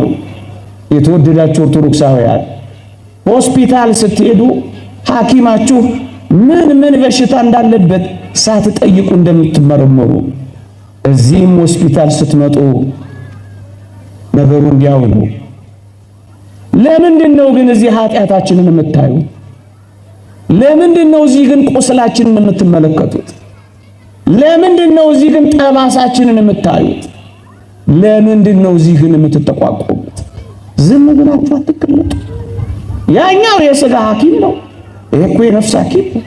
ነው። የተወደዳችሁ ኦርቶዶክሳውያን ሆስፒታል ስትሄዱ ሐኪማችሁ ምን ምን በሽታ እንዳለበት ሳትጠይቁ እንደምትመረመሩ እዚህም ሆስፒታል ስትመጡ ነገሩ እንዲያው ነው። ለምንድን ነው ግን እዚህ ኃጢአታችንን የምታዩት? ለምንድን ነው እዚህ ግን ቁስላችንን የምትመለከቱት? ለምንድን ነው እዚህ ግን ጠባሳችንን የምታዩት? ለምንድን ነው እዚህ ግን የምትጠቋቆሙት? ዝም ብላችሁ አትቀመጡ። ያኛው የሥጋ ሐኪም ነው፣ ይሄ እኮ የነፍስ ሐኪም ነው።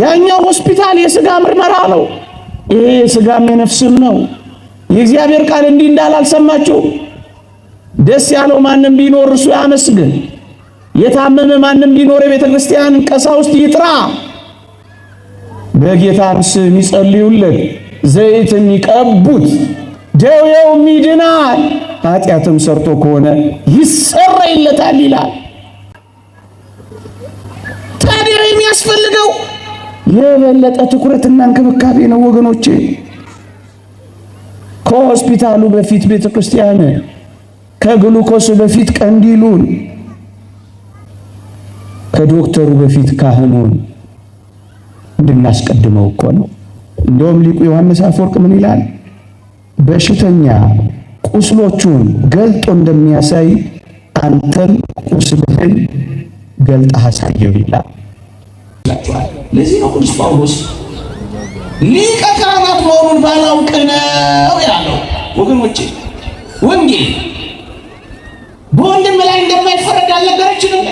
ያኛው ሆስፒታል የሥጋ ምርመራ ነው፣ ይሄ የሥጋም የነፍስም ነው። የእግዚአብሔር ቃል እንዲህ እንዳል አልሰማችሁ? ደስ ያለው ማንም ቢኖር እርሱ ያመስግን። የታመመ ማንም ቢኖር የቤተ ክርስቲያን ቀሳውስት ይጥራ፣ በጌታም ስም ይጸልዩለት፣ ዘይትም ይቀቡት፣ ደዌውም ይድናል፣ ኃጢአትም ሰርቶ ከሆነ ይሰረይለታል ይላል። ታዲያ የሚያስፈልገው የበለጠ ትኩረትና እንክብካቤ ነው ወገኖቼ። ከሆስፒታሉ በፊት ቤተ ክርስቲያን፣ ከግሉኮሱ በፊት ቀንዲሉን፣ ከዶክተሩ በፊት ካህኑን እንድናስቀድመው እኮ ነው። እንደውም ሊቁ ዮሐንስ አፈወርቅ ምን ይላል? በሽተኛ ቁስሎቹን ገልጦ እንደሚያሳይ አንተም ቁስልህን ገልጠህ አሳየው ይላል። ለዚህ ነው ቅዱስ ጳውሎስ ሊቀ ካህናት መሆኑን ባላውቅ ነው ያለው። ወገኖቼ ወንጌል በወንድም ላይ እንደማይፈረድ አልነገረችንም?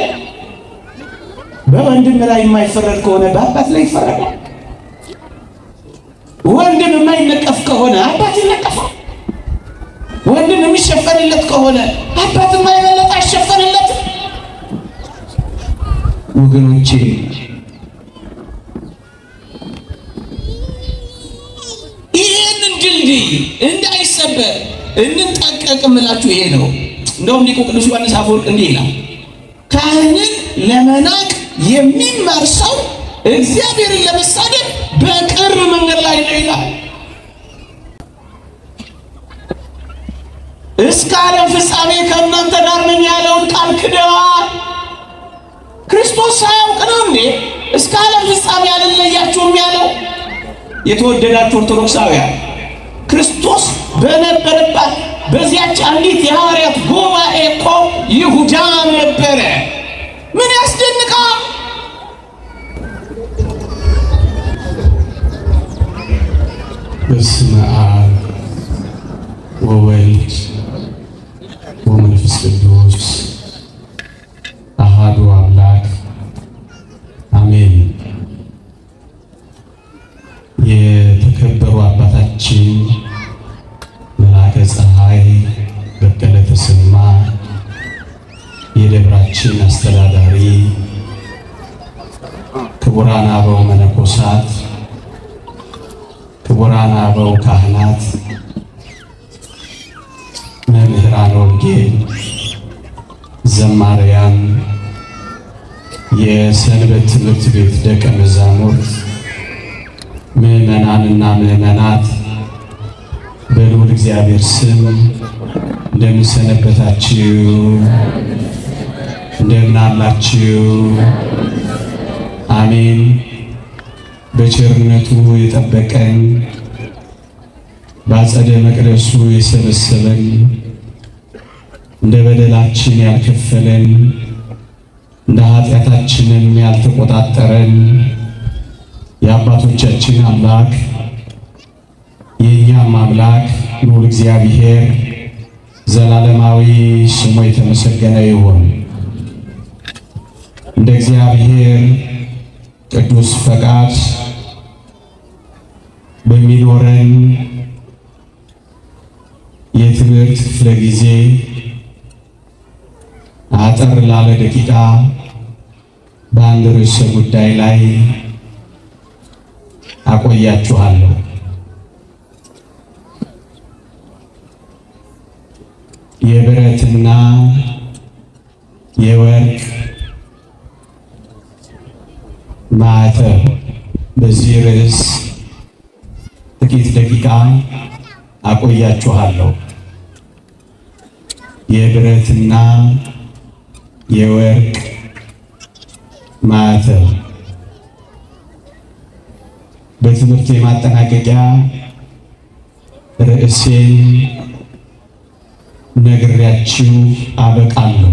በወንድም ላይ የማይፈረድ ከሆነ በአባት ላይ ይፈረዳል። ወንድም የማይነቀፍ ከሆነ አባት ይነቀፋል። ወንድም የሚሸፈንለት ከሆነ አባት የማይበለጥ አይሸፈንለትም። ወገኖቼ ይህንን ድልድይ እንዳይሰበር እንጠንቀቅ እምላችሁ ይሄ ነው። እንደውም ሊቁ ቅዱስ ዮሐንስ አፈወርቅ እንዲህ ይላል፣ ካህንን ለመናቅ የሚማር ሰው እግዚአብሔርን ለመሳደብ በቅርብ መንገድ ላይ ነው ይላል። እስከ ዓለም ፍጻሜ ከእናንተ ጋር ነኝ ያለውን ቃል ክደዋል። ክርስቶስ ሳያውቅ ነው እንዴ እስከ ዓለም ፍጻሜ አልለያችሁም ያለው? የተወደዳችሁ ኦርቶዶክሳውያን ክርስቶስ በነበረባት በዚያች አንዲት የሐዋርያት ጉባኤ እኮ ይሁዳ ነበረ። ምን ያስደንቃል? በስመ አብ ወወልድ ወመንፈስ ቅዱስ አሃዱ አምላክ አሜን። የተከበሩ አባታችን መልአከ ፀሐይ በቀለ ተሰማ የደብራችን አስተዳዳሪ፣ ክቡራን አበው መነኮሳት፣ ክቡራን አበው ካህናት፣ መምህራን ወንጌል፣ ዘማሪያን፣ የሰንበት ትምህርት ቤት ደቀ መዛሙርት፣ ምዕመናንና ምዕመናት በልዑል እግዚአብሔር ስም እንደምን ሰነበታችሁ? እንደምን አላችሁ? አሜን። በቸርነቱ የጠበቀን በአጸደ መቅደሱ የሰበሰበን እንደ በደላችን ያልከፈለን እንደ ኃጢአታችንም ያልተቆጣጠረን የአባቶቻችን አምላክ የእኛም አምላክ ልዑል እግዚአብሔር ዘላለማዊ ስሙ የተመሰገነ ይሁን። እንደ እግዚአብሔር ቅዱስ ፈቃድ በሚኖረን የትምህርት ክፍለ ጊዜ አጠር ላለ ደቂቃ በአንድ ርዕሰ ጉዳይ ላይ አቆያችኋለሁ። የብረትና የወርቅ ማዕተብ በዚህ ርዕስ ጥቂት ደቂቃ አቆያችኋለሁ። የብረትና የወርቅ ማዕተብ። በትምህርት የማጠናቀቂያ ርዕሴን ነግሬያችሁ አበቃለሁ።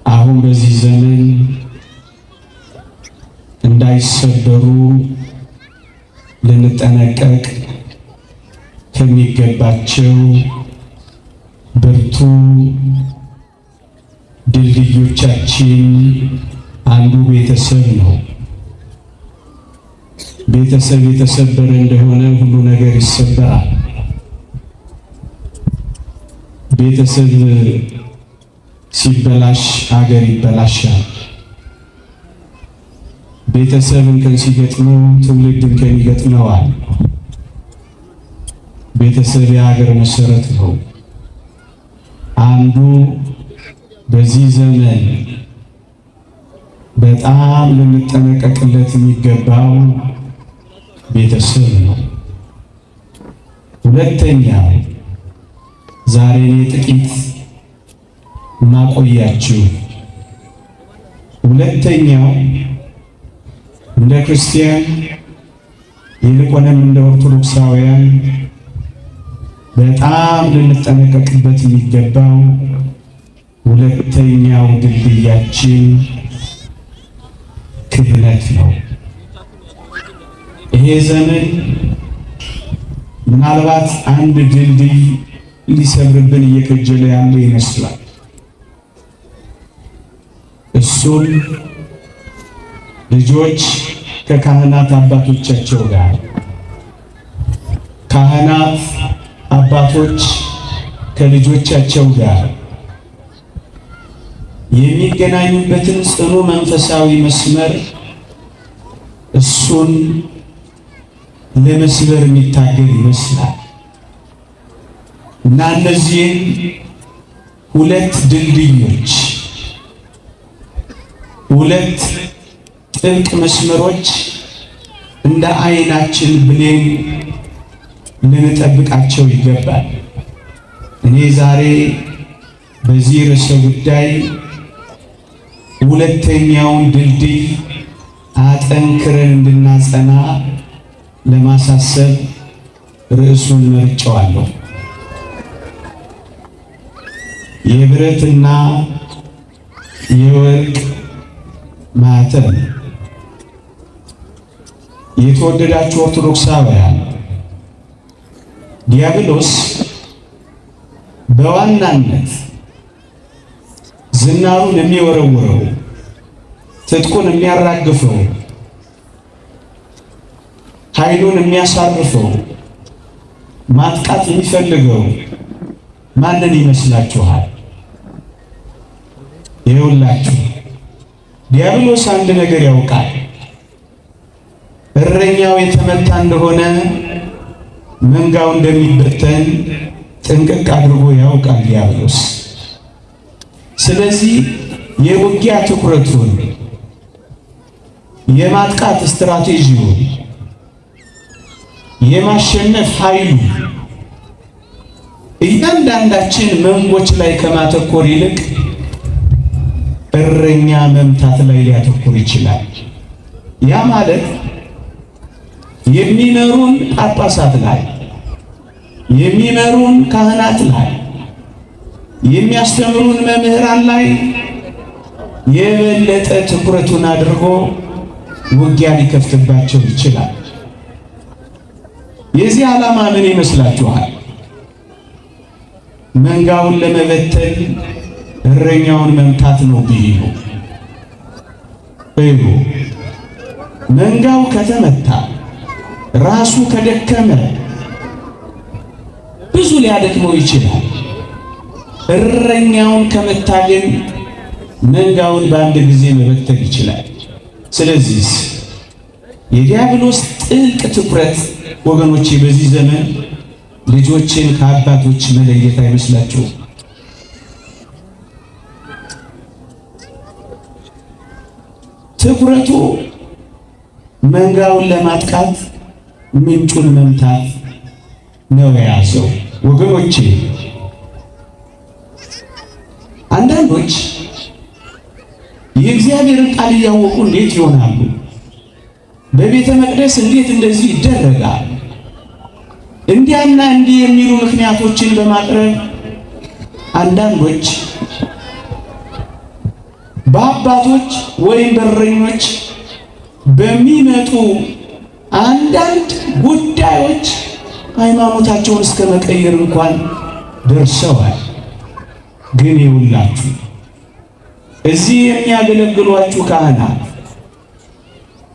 አሁን በዚህ ዘመን እንዳይሰበሩ ልንጠነቀቅ ከሚገባቸው ብርቱ ድልድዮቻችን አንዱ ቤተሰብ ነው። ቤተሰብ የተሰበረ እንደሆነ ሁሉ ነገር ይሰበራል። ቤተሰብ ሲበላሽ አገር ይበላሻል። ቤተሰብ እንከን ሲገጥመው ትውልድ እንከን ይገጥመዋል። ቤተሰብ የሀገር መሰረት ነው። አንዱ በዚህ ዘመን በጣም ልንጠነቀቅለት የሚገባው ቤተሰብ ነው። ሁለተኛው ዛሬ እኔ ጥቂት ማቆያችሁ፣ ሁለተኛው እንደ ክርስቲያን ይልቁንም እንደ ኦርቶዶክሳውያን በጣም ልንጠነቀቅበት የሚገባው ሁለተኛው ድልድያችን ክህነት ነው። ይሄ ዘመን ምናልባት አንድ ድልድይ ሊሰብርብን እየከጀለ ያለ ይመስላል። እሱም ልጆች ከካህናት አባቶቻቸው ጋር፣ ካህናት አባቶች ከልጆቻቸው ጋር የሚገናኙበትን ጽኑ መንፈሳዊ መስመር እሱን ለመስበር የሚታገል ይመስላል እና እነዚህን ሁለት ድልድዮች፣ ሁለት ጥብቅ መስመሮች እንደ ዓይናችን ብሌን ልንጠብቃቸው ይገባል። እኔ ዛሬ በዚህ ርዕሰ ጉዳይ ሁለተኛውን ድልድይ አጠንክረን እንድናጸና ለማሳሰብ ርዕሱን መርጨዋለሁ። የብረትና የወርቅ ማዕተብ። የተወደዳችሁ ኦርቶዶክሳውያን፣ ዲያብሎስ በዋናነት ዝናሩን የሚወረውረው፣ ትጥቁን የሚያራግፈው፣ ኃይሉን የሚያሳርፈው፣ ማጥቃት የሚፈልገው ማንን ይመስላችኋል? ይኸውላችሁ ዲያብሎስ አንድ ነገር ያውቃል። እረኛው የተመታ እንደሆነ መንጋው እንደሚበተን ጥንቅቅ አድርጎ ያውቃል ዲያብሎስ። ስለዚህ የውጊያ ትኩረቱን፣ የማጥቃት ስትራቴጂውን፣ የማሸነፍ ኃይሉ እያንዳንዳችን መንጎች ላይ ከማተኮር ይልቅ እረኛ መምታት ላይ ሊያተኩር ይችላል። ያ ማለት የሚመሩን ጳጳሳት ላይ፣ የሚመሩን ካህናት ላይ፣ የሚያስተምሩን መምህራን ላይ የበለጠ ትኩረቱን አድርጎ ውጊያ ሊከፍትባቸው ይችላል። የዚህ ዓላማ ምን ይመስላችኋል? መንጋውን ለመበተን እረኛውን መምታት ነው ብሂሉ። እዩ፣ መንጋው ከተመታ፣ ራሱ ከደከመ ብዙ ሊያደክመው ይችላል። እረኛውን ከመታ ግን መንጋውን በአንድ ጊዜ መበተን ይችላል። ስለዚህ የዲያብሎስ ጥልቅ ትኩረት ወገኖቼ በዚህ ዘመን ልጆችን ከአባቶች መለየት አይመስላችሁም? ትኩረቱ መንጋውን ለማጥቃት ምንጩን መምታት ነው የያዘው። ወገኖቼ አንዳንዶች የእግዚአብሔርን ቃል እያወቁ እንዴት ይሆናሉ? በቤተ መቅደስ እንዴት እንደዚህ ይደረጋል? እንዲያና እንዲህ የሚሉ ምክንያቶችን በማቅረብ አንዳንዶች በአባቶች ወይም በረኞች በሚመጡ አንዳንድ ጉዳዮች ሃይማኖታቸውን እስከ መቀየር እንኳን ደርሰዋል። ግን ይውላችሁ እዚህ የሚያገለግሏችሁ ካህናት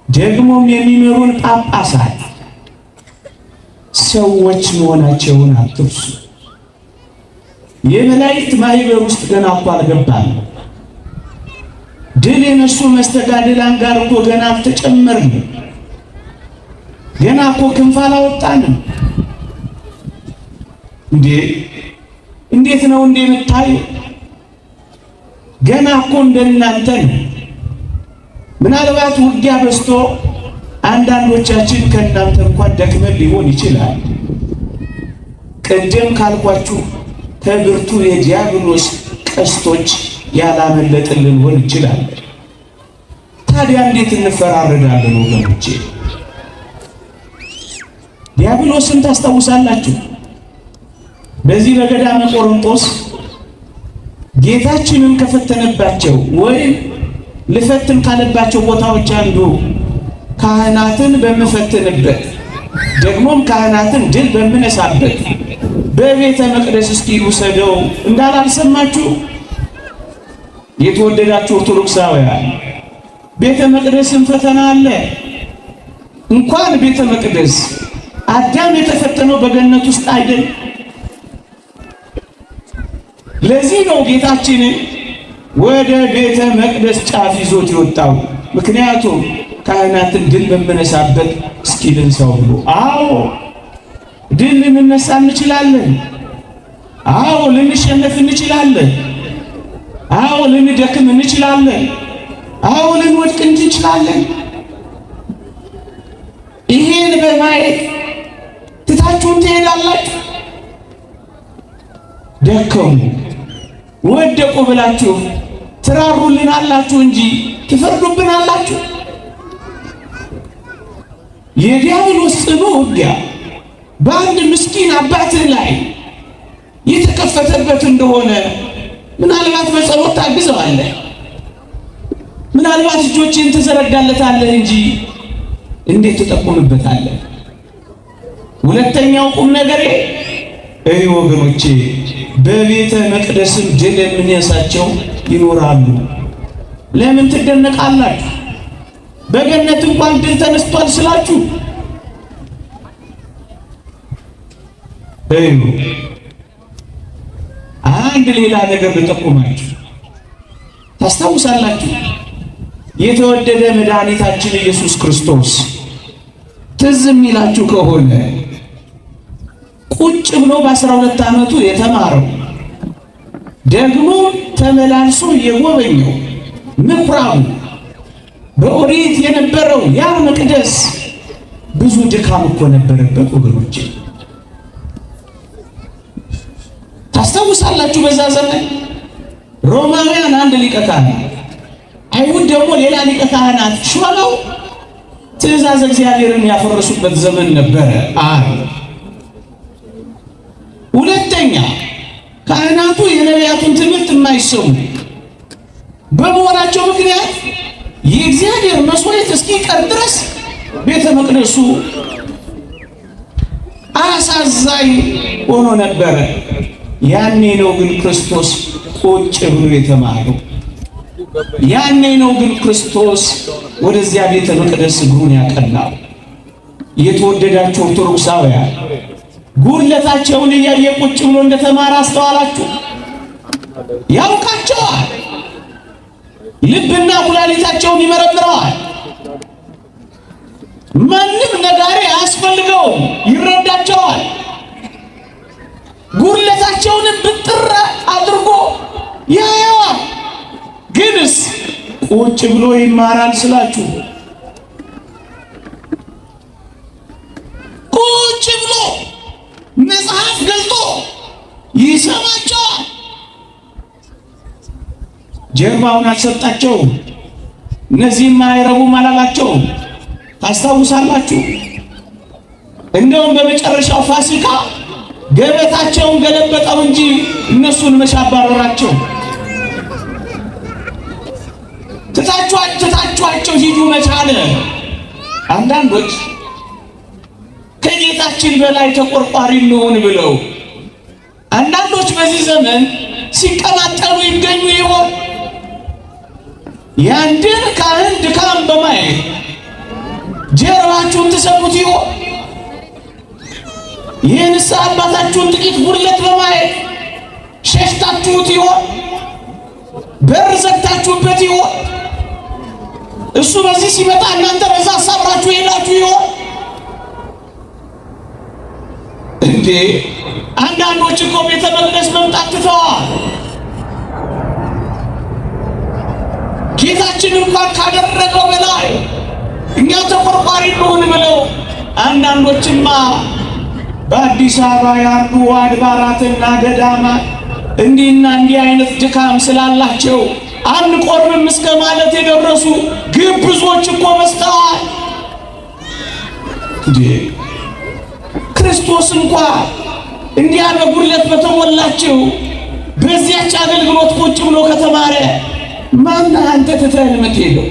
ደግሞም የሚመሩን ጳጳሳት ሰዎች መሆናቸውን አትርሱ። የመላእክት ማህበር ውስጥ ገና እኮ አልገባንም። ድል የነሱ መስተጋድላን ጋር እኮ ገና አልተጨመርንም። ገና እኮ ክንፍ አላወጣንም። እንዴ እንዴት ነው እንዴ የምታዩ? ገና እኮ እንደናንተ ነው። ምናልባት ውጊያ በዝቶ አንዳንዶቻችን ከእናንተ እንኳን ደክመን ሊሆን ይችላል። ቅድም ካልኳችሁ ከብርቱ የዲያብሎስ ቀስቶች ያላመለጥን ልንሆን ይችላል። ታዲያ እንዴት እንፈራረዳለን ወገኖቼ? ዲያብሎስን ታስታውሳላችሁ? በዚህ በገዳመ ቆሮንቶስ ጌታችንን ከፈተነባቸው ወይም ልፈትን ካለባቸው ቦታዎች አንዱ ካህናትን በምፈትንበት ደግሞም ካህናትን ድል በምነሳበት በቤተ መቅደስ እስኪ ውሰደው እንዳላልሰማችሁ? የተወደዳችሁ ኦርቶዶክሳውያን ቤተ መቅደስን ፈተና አለ። እንኳን ቤተ መቅደስ አዳም የተፈተነው በገነት ውስጥ አይደል? ለዚህ ነው ጌታችን ወደ ቤተ መቅደስ ጫፍ ይዞት የወጣው። ምክንያቱም ካህናትን ድል በምነሳበት እስኪ ልንሳው ብሎ። አዎ ድል ልንነሳ እንችላለን። አዎ ልንሸነፍ እንችላለን። አዎ ልንደክም እንችላለን። አዎ ልንወድቅ እንችላለን። ይሄን በማየት ትታችሁን ትሄዳላችሁ። ደከሙ ወደቁ ብላችሁ ትራሩልናላችሁ እንጂ ትፈርዱብናላችሁ። የዲያብሎስ ጽኑ ውጊያ በአንድ ምስኪን አባትህ ላይ የተከፈተበት እንደሆነ ምናልባት በጸሎት ታግዘዋለህ፣ ምናልባት እጆችን ትዘረጋለታለህ እንጂ እንዴት ትጠቁምበታለህ? ሁለተኛው ቁም ነገሬ እይ ወገኖቼ፣ በቤተ መቅደስም ድል የምንነሳቸው ይኖራሉ። ለምን ትደነቃላችሁ? በገነት እንኳን ድል ተነስቷል ስላችሁ እዩ። አንድ ሌላ ነገር ልጠቁማችሁ። ታስታውሳላችሁ የተወደደ መድኃኒታችን ኢየሱስ ክርስቶስ ትዝ የሚላችሁ ከሆነ ቁጭ ብሎ በ12 ዓመቱ የተማረው ደግሞ ተመላልሶ የጎበኘው ምኩራቡ በኦሪት የነበረው ያ መቅደስ ብዙ ድካም እኮ ነበረበት ወገኖቼ። ታስታውሳላችሁ በዛ ዘመን ሮማውያን አንድ ሊቀ ካህናት፣ አይሁድ ደግሞ ሌላ ሊቀ ካህናት ሾመው ትእዛዝ እግዚአብሔርን ያፈረሱበት ዘመን ነበረ። ሁለተኛ ካህናቱ የነቢያቱን ትምህርት የማይሰሙ በመሆናቸው ምክንያት የእግዚአብሔር መስዋዕት እስኪቀር ድረስ ቤተ መቅደሱ አሳዛኝ ሆኖ ነበረ። ያኔ ነው ግን ክርስቶስ ቁጭ ብሎ የተማረው። ያኔ ነው ግን ክርስቶስ ወደዚያ ቤተ መቅደስ እግሩን ያቀናው። የተወደዳችሁ ኦርቶዶክሳውያን ጉድለታቸውን እያየ ቁጭ ብሎ እንደተማረ አስተዋላችሁ? ያውቃቸዋል። ልብና ኩላሊታቸውን ይመረምረዋል። ማንም ነጋሪ አያስፈልገውም፣ ይረዳቸዋል። ጉድለታቸውንም ብጥር አድርጎ ያየዋል። ግንስ ቁጭ ብሎ ይማራል ስላችሁ ቁጭ ብሎ መጽሐፍ ገልጦ ይሰማቸዋል። ጀርባውን አልሰጣቸውም። እነዚህም አይረቡም አላላቸውም። ታስታውሳላችሁ። እንደውም በመጨረሻው ፋሲካ ገበታቸውን ገለበጠው እንጂ እነሱን መቼ አባረራቸው? ትታችኋቸው ሂዱ መቻለ። አንዳንዶች ከጌታችን በላይ ተቆርቋሪ እንሆን ብለው አንዳንዶች በዚህ ዘመን ሲቀማጠሉ ይገኙ ይሆን? የአንድን ካህን ድካም በማየት ጀርባችሁን ትሰሙት ይሆን? የንስሐ አባታችሁን ጥቂት ጉድለት በማየት ሸሽታችሁት ይሆን? በር ዘግታችሁበት ይሆን? እሱ በዚህ ሲመጣ እናንተ በዛ አሳብራችሁ ሄዳችሁ ይሆን እንዴ? አንዳንዶች እኮ ቤተ መቅደስ መምጣት ትተዋል። ጌታችን እንኳን ካደረገው በላይ እኛ ተቆርቋሪ እንሁን ብለው አንዳንዶችማ በአዲስ አበባ ያሉ አድባራትና ገዳማት እንዲህና እንዲህ አይነት ድካም ስላላቸው አንቆርብም እስከ ማለት የደረሱ ግብዞች እኮ በዝተዋል። እንዴ ክርስቶስ እንኳ እንዲያ በጉድለት በተሞላችው በዚያች አገልግሎት ቁጭ ብሎ ከተማረ ማን አንተ ትተህ የምትሄደው?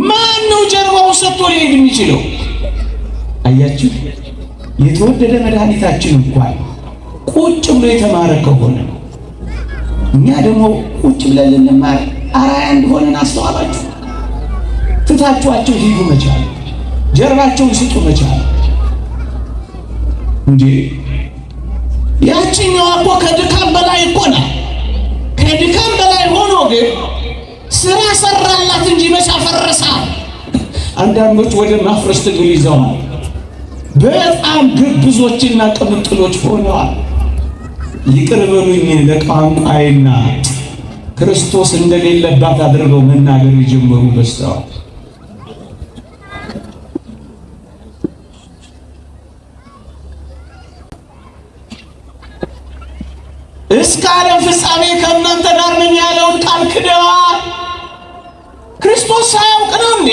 ማን ነው ጀርባውን ሰጥቶ ሊሄድ የሚችለው? አያችሁ፣ የተወደደ መድኃኒታችን እንኳን ቁጭ ብሎ የተማረ ከሆነ እኛ ደግሞ ቁጭ ብለን ልንማር አርአያ እንደሆነን አስተዋላችሁ። ትታችኋቸው ሂዱ መቻል፣ ጀርባቸውን ስጡ መቻል። እንዴ ያችኛዋ እኮ ከድካም በላይ እኮ ናት። ከድካም በላይ ሆኖ ግን ስራ ሰራላት እንጂ መች አፈረሳት። አንዳንዶች ወደ ማፍረስ ትግል ይዘዋል። በጣም ግብዞችና ቅምጥሎች ሆነዋል። ይቅር በሉኝ ለቋንቋዬና ክርስቶስ እንደሌለባት አድርገው መናገር የጀመሩ በዝተዋል። እስከ ዓለም ፍጻሜ ከእናንተ ጋር ነኝ ያለውን ቃል ክደዋል። ክርስቶስ ሳያውቅ ነው እንዴ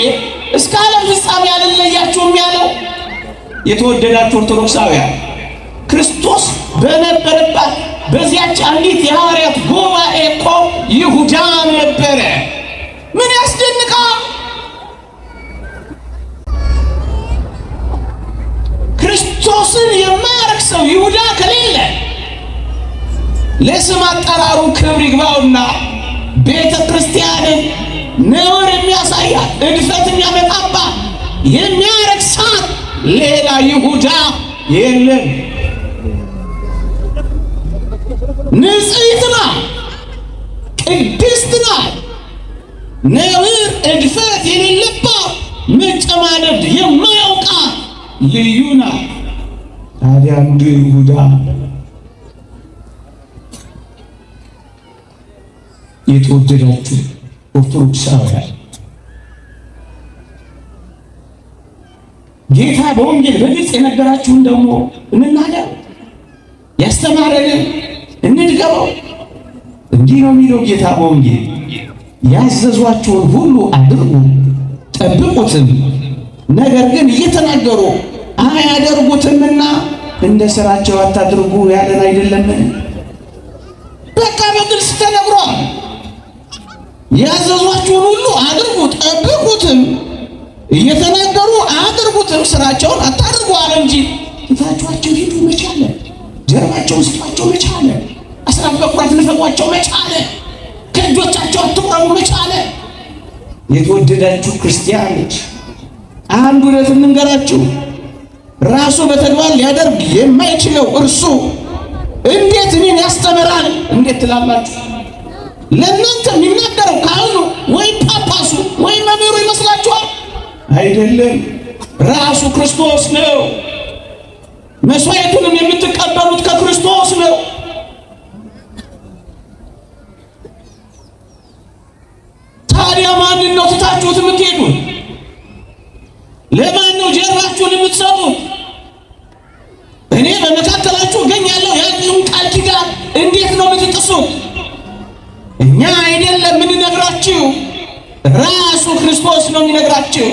እስከ ዓለም ፍጻሜ አልለያችሁም ያለው? የተወደዳችሁ ኦርቶዶክሳውያን ክርስቶስ በነበረባት በዚያች አንዲት የሐዋርያት ጉባኤ እኮ ይሁዳ ነበረ። ምን ያስደንቃል? ክርስቶስን የማያረክሰው ይሁዳ ከሌለ ለስም አጠራሩ ክብር ይግባውና ቤተ ክርስቲያንን ነውር የሚያሳያት እድፈት የሚያመጣባት የሚያረክሳት ሌላ ይሁዳ የለም። ንጽሕት ናት፣ ቅድስት ናት። ነውር እድፈት የሌለባት መጨማደድ የማያውቃት ልዩ ናት። ታዲያ አንዱ ይሁዳ የተወደዳችሁ ኦርቶዶክሳውያን ጌታ በወንጌል በግልጽ የነገራችሁን ደግሞ እንናገር፣ ያስተማረንን እንድገመው። እንዲህ ነው የሚለው ጌታ በወንጌል ያዘዟችሁን ሁሉ አድርጉ ጠብቁትም፣ ነገር ግን እየተናገሩ አያደርጉትምና እንደ ስራቸው አታድርጉ ያለን አይደለምን? በቃ በግልጽ ተነግሯል። ያዘዟችሁን ሁሉ አድርጉ ጠብቁትም፣ እየተናገሩ አያደርጉትም፣ ስራቸውን አታድርጉ አለ እንጂ ትታችኋቸው ሂዱ መቻለ፣ ጀርባቸውን ስጧቸው መቻለ፣ አስራት በኩራት ንፈቋቸው መቻለ፣ ከእጆቻቸው አትቁረቡ መቻለ። የተወደዳችሁ ክርስቲያኖች አንድ እውነት እንንገራችሁ። ራሱ በተግባር ሊያደርግ የማይችለው እርሱ እንዴት እኔን ያስተምራል? እንዴት ትላላችሁ? ለእናንተ የሚናገረው ካህኑ ወይም ጳጳሱ ወይም መምህሩ ይመስላችኋል? አይደለም፣ ራሱ ክርስቶስ ነው። መስዋዕቱንም የምትቀበሉት ከክርስቶስ ነው። ታዲያ ማንን ነው ትታችሁት የምትሄዱት? ለማን ነው ጀርባችሁን እጃችሁን የምትሰጡት? እኔ በመካከላችሁ እገኛለሁ ያለውን ቃል ኪዳን እንዴት ነው የምትጥሱት? እኛ አይደለም የምንነግራችሁ፣ ራሱ ክርስቶስ ነው የሚነግራችሁ።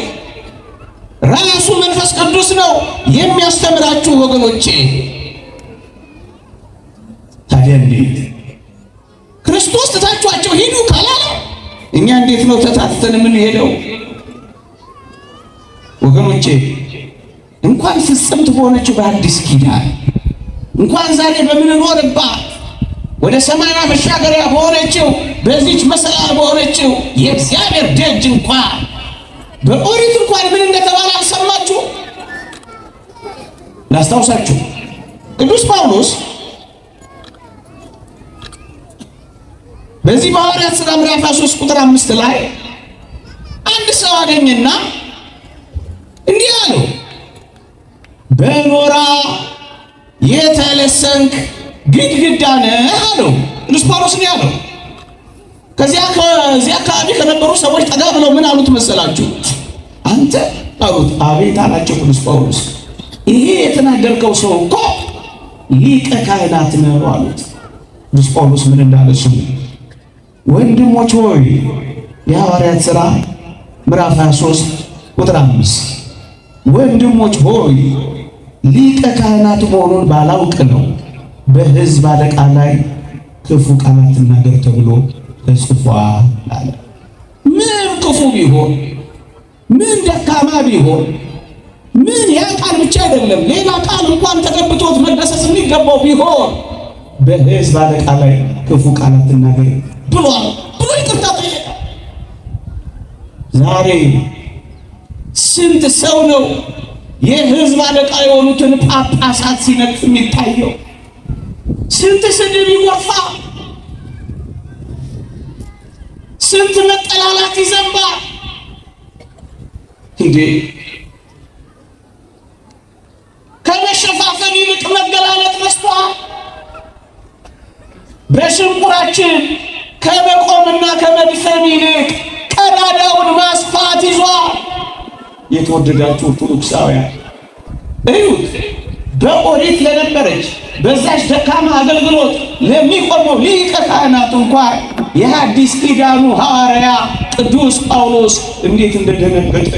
ራሱ መንፈስ ቅዱስ ነው የሚያስተምራችሁ ወገኖቼ። ታዲያ እንዴት ክርስቶስ ትታችኋቸው ሂዱ ካላለ እኛ እንዴት ነው ተታትተን የምንሄደው? ወገኖቼ እንኳን ፍጽምት በሆነችው በአዲስ ኪዳን፣ እንኳን ዛሬ በምንኖርባት ወደ ሰማያዊ መሻገሪያ በሆነችው በዚች መሰላል በሆነችው የእግዚአብሔር ደጅ እንኳን በኦሪት እንኳን ምን እንደተባለ አልሰማችሁ? ላስታውሳችሁ፣ ቅዱስ ጳውሎስ በዚህ በሐዋርያት ሥራ ምዕራፍ 3 ቁጥር 5 ላይ አንድ ሰው አገኘና እንዲህ አለው፣ በኖራ የተለሰንክ ግድግዳ ነህ አለው። ቅዱስ ጳውሎስ ነው ያለው። ከዚያ አካባቢ ከነበሩ ሰዎች ጠጋ ብለው ምን አሉት መሰላችሁ? አንተ አሉት። አቤት አላቸው ቅዱስ ጳውሎስ። ይሄ የተናገርከው ሰው እኮ ሊቀ ካህናት ነው አሉት። ቅዱስ ጳውሎስ ምን እንዳለ ስሙ። ወንድሞች ሆይ፣ የሐዋርያት ሥራ ምዕራፍ 23 ቁጥር 5፣ ወንድሞች ሆይ፣ ሊቀ ካህናት መሆኑን ባላውቅ ነው በሕዝብ አለቃ ላይ ክፉ ቃል አትናገር ተብሎ ተጽፏል አለ። ምን ክፉ ቢሆን፣ ምን ደካማ ቢሆን፣ ምን ያ ቃል ብቻ አይደለም ሌላ ቃል እንኳን ተቀብቶት መገሰጽ የሚገባው ቢሆን በሕዝብ አለቃ ላይ ክፉ ቃል አትናገር ብሏል ብሎ ይቅርታ ጠየቀ። ዛሬ ስንት ሰው ነው የሕዝብ አለቃ የሆኑትን ጳጳሳት ሲነቅፍ የሚታየው? ስንት ስድብ ይጎርፋል? ስንት መጠላላት ይዘንባል? እንዴ፣ ከመሸፋፈን ይልቅ መገላለጥ መስቷል። በሽንቁራችን ከመቆምና ከመድፈን ይልቅ ቀዳዳውን ማስፋት ይዟል። የተወደዳችሁ ኦርቶዶክሳውያን እዩት። በኦሪት ለነበረች በዛች ደካማ አገልግሎት ለሚቆመው ሊቀ ካህናት እንኳን የሐዲስ ኪዳኑ ሐዋርያ ቅዱስ ጳውሎስ እንዴት እንደደነገጠ።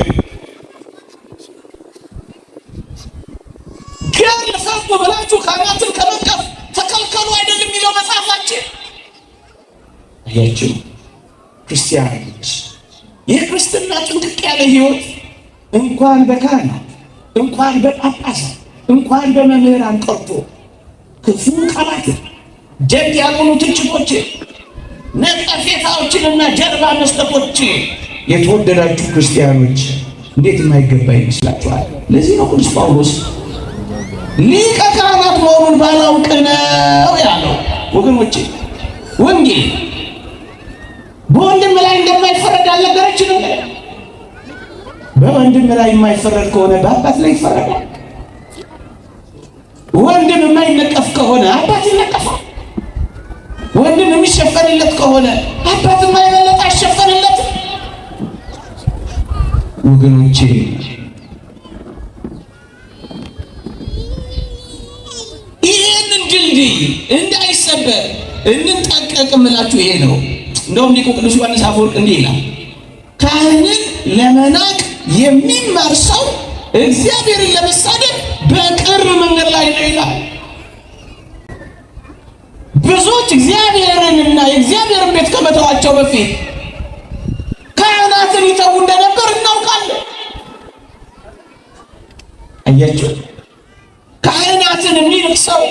ገድል ፈቱ ብላችሁ ካህናትን ከመንቀፍ ተከልከሉ አይደለም የሚለው መጽሐፋችን? አያችሁ ክርስቲያኖች፣ የክርስትና ጥንቅቅ ያለ ሕይወት እንኳን በካህናት፣ እንኳን በጳጳሳት፣ እንኳን በመምህራን ቀርቶ ክፉ ቃላትን፣ ደግ ያልሆኑ ትችቶችን፣ ነቀፌታዎችንና ጀርባ መስጠቶች የተወደዳችሁ ክርስቲያኖች እንዴት የማይገባ ይመስላችኋል? ለዚህ ነው ቅዱስ ጳውሎስ ሊቀ ካህናት መሆኑን ባላውቅ ነው ያለው። ወገኖቼ፣ ወንጌል በወንድም ላይ እንደማይፈረድ አልነገረችንም? በወንድም ላይ የማይፈረድ ከሆነ በአባት ላይ ይፈረዳል። ወንድም የማይነቀፍ ከሆነ አባት ይነቀፋል። ወንድም የሚሸፈንለት ከሆነ አባት የማይበለጥ አይሸፈንለትም። ወገኖቼ፣ ይህንን ድልድይ እንዳይሰበር እንጠንቀቅ እምላችሁ ይሄ ነው። እንደውም ሊቁ ቅዱስ ዮሐንስ አፈወርቅ እንዲህ ይላል፣ ካህንን ለመናቅ የሚማር ሰው እግዚአብሔርን ለመሳደብ በቅርብ መንገድ ላይ ነው ይላል። ብዙዎች እግዚአብሔርንና የእግዚአብሔርን ቤት ከመተዋቸው በፊት ካህናትን ይተዉ እንደነበር እናውቃለን። አያችሁ፣ ካህናትን የሚንቅ ሰው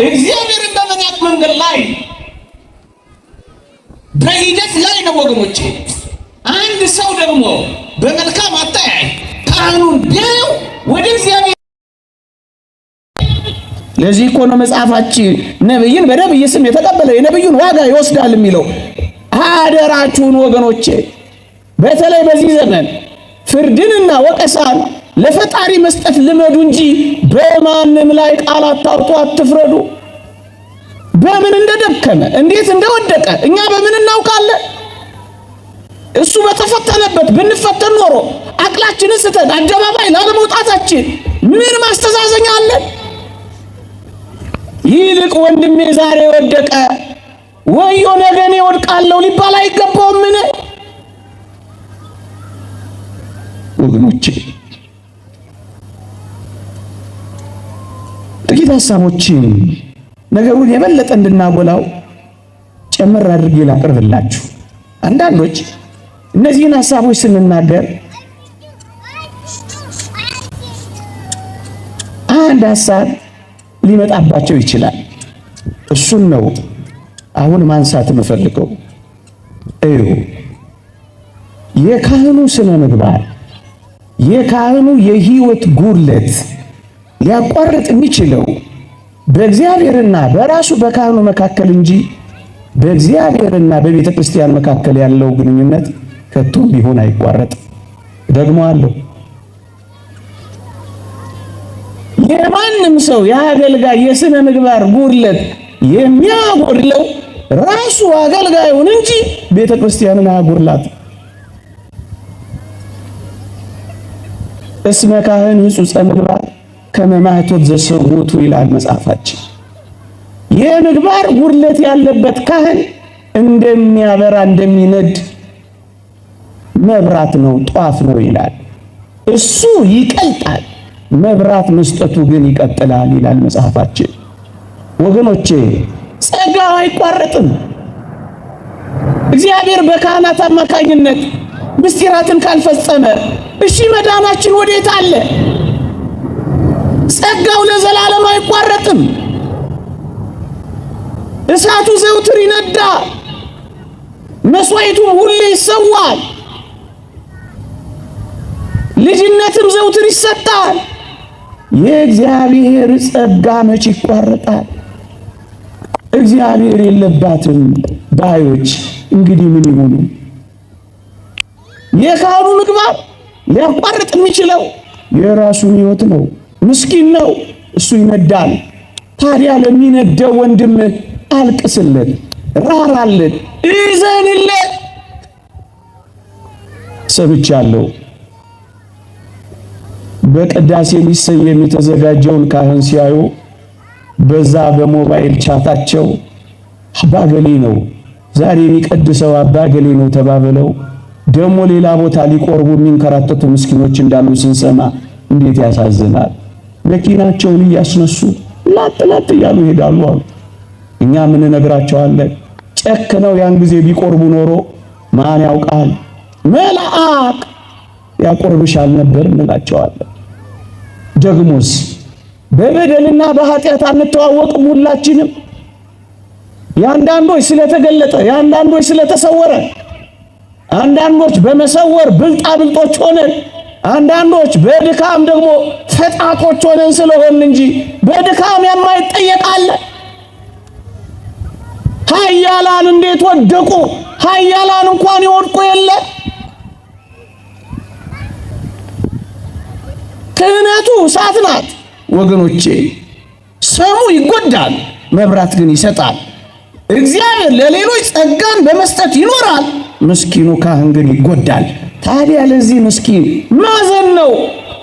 እግዚአብሔርን በመናቅ መንገድ ላይ በሂደት ላይ ነው ወገኖቼ። አንድ ሰው ደግሞ በመልካም አተያይ ካህኑን ቢያየው ወደ እግዚአብሔር። ለዚህ እኮ ነው መጽሐፋችን ነብይን በነብይ ስም የተቀበለ የነብዩን ዋጋ ይወስዳል የሚለው። አደራችሁን ወገኖቼ፣ በተለይ በዚህ ዘመን ፍርድንና ወቀሳን ለፈጣሪ መስጠት ልመዱ እንጂ በማንም ላይ ቃል አታውጡ፣ አትፍረዱ። በምን እንደደከመ እንዴት እንደወደቀ እኛ በምን እናውቃለን? እሱ በተፈተነበት ብንፈተን ኖሮ አቅላችንን ስተን አደባባይ ላለመውጣታችን ምን ማስተዛዘኛ አለን? ይልቅ ወንድሜ ዛሬ ወደቀ ወዮ ነገ እኔ ወድቃለሁ ሊባል አይገባውም? ምን ወገኖቼ፣ ጥቂት ሀሳቦችን ነገሩን የበለጠ እንድናጎላው ጨመር አድርጌ ላቅርብላችሁ። አንዳንዶች እነዚህን ሀሳቦች ስንናገር አንድ ሀሳብ ሊመጣባቸው ይችላል። እሱን ነው አሁን ማንሳት የምፈልገው። እዩ፣ የካህኑ ስነ ምግባር፣ የካህኑ የህይወት ጉድለት ሊያቋርጥ የሚችለው በእግዚአብሔርና በራሱ በካህኑ መካከል እንጂ በእግዚአብሔርና በቤተ ክርስቲያን መካከል ያለው ግንኙነት ከቶም ቢሆን አይቋረጥም። ደግሞ አለው የማንም ሰው የአገልጋይ የስነ ምግባር ጉድለት የሚያጎድለው ራሱ አገልጋዩን እንጂ ቤተ ክርስቲያንን አያጎድላት። እስመ ካህን ሕጹጸ ምግባር ከመ ማኅቶት ዘሰውቱ ይላል መጽሐፋችን። የምግባር ጉድለት ያለበት ካህን እንደሚያበራ እንደሚነድ መብራት ነው፣ ጧፍ ነው ይላል። እሱ ይቀልጣል፣ መብራት መስጠቱ ግን ይቀጥላል ይላል መጽሐፋችን። ወገኖቼ ጸጋው አይቋረጥም። እግዚአብሔር በካህናት አማካኝነት ምስጢራትን ካልፈጸመ እሺ መዳናችን ወዴት አለ? ጸጋው ለዘላለም አይቋረጥም። እሳቱ ዘውትር ይነዳል፣ መስዋዕቱም ሁሌ ይሰዋል፣ ልጅነትም ዘውትር ይሰጣል። የእግዚአብሔር ጸጋ መች ይቋረጣል? እግዚአብሔር የለባትም ባዮች እንግዲህ ምን ይሆኑ? የካህኑ ምግባር ሊያቋርጥ የሚችለው የራሱን ሕይወት ነው። ምስኪን ነው፣ እሱ ይነዳል። ታዲያ ለሚነደው ወንድም አልቅስለት፣ ራራለት፣ እዘንለት። ሰምቻለሁ። በቅዳሴ ሊሰየም የተዘጋጀውን ካህን ሲያዩ በዛ በሞባይል ቻታቸው አባገሌ ነው ዛሬ የሚቀድሰው አባገሌ ነው ተባብለው ደግሞ ሌላ ቦታ ሊቆርቡ የሚንከራተቱ ምስኪኖች እንዳሉ ስንሰማ እንዴት ያሳዝናል። መኪናቸውን እያስነሱ ላጥ ላጥ እያሉ ይሄዳሉ አሉ። እኛ ምን እነግራቸዋለን? ጨክነው ያን ጊዜ ቢቆርቡ ኖሮ ማን ያውቃል መልአክ ያቆርብሻል ነበር እንላቸዋለን። ደግሞስ በበደልና በኃጢአት አንተዋወቅም ሁላችንም። የአንዳንዶች ስለተገለጠ፣ የአንዳንዶች ስለተሰወረ፣ አንዳንዶች በመሰወር ብልጣ ብልጦች ሆነን፣ አንዳንዶች በድካም ደግሞ ፈጣጦች ሆነን ስለሆን እንጂ በድካም የማይጠየቅ አለ። ኃያላን እንዴት ወደቁ? ኃያላን እንኳን ይወድቁ የለ። ክህነቱ እሳት ናት ወገኖቼ። ሰሙ ይጎዳል፣ መብራት ግን ይሰጣል። እግዚአብሔር ለሌሎች ጸጋን በመስጠት ይኖራል፣ ምስኪኑ ካህን ግን ይጎዳል። ታዲያ ለዚህ ምስኪን ማዘን ነው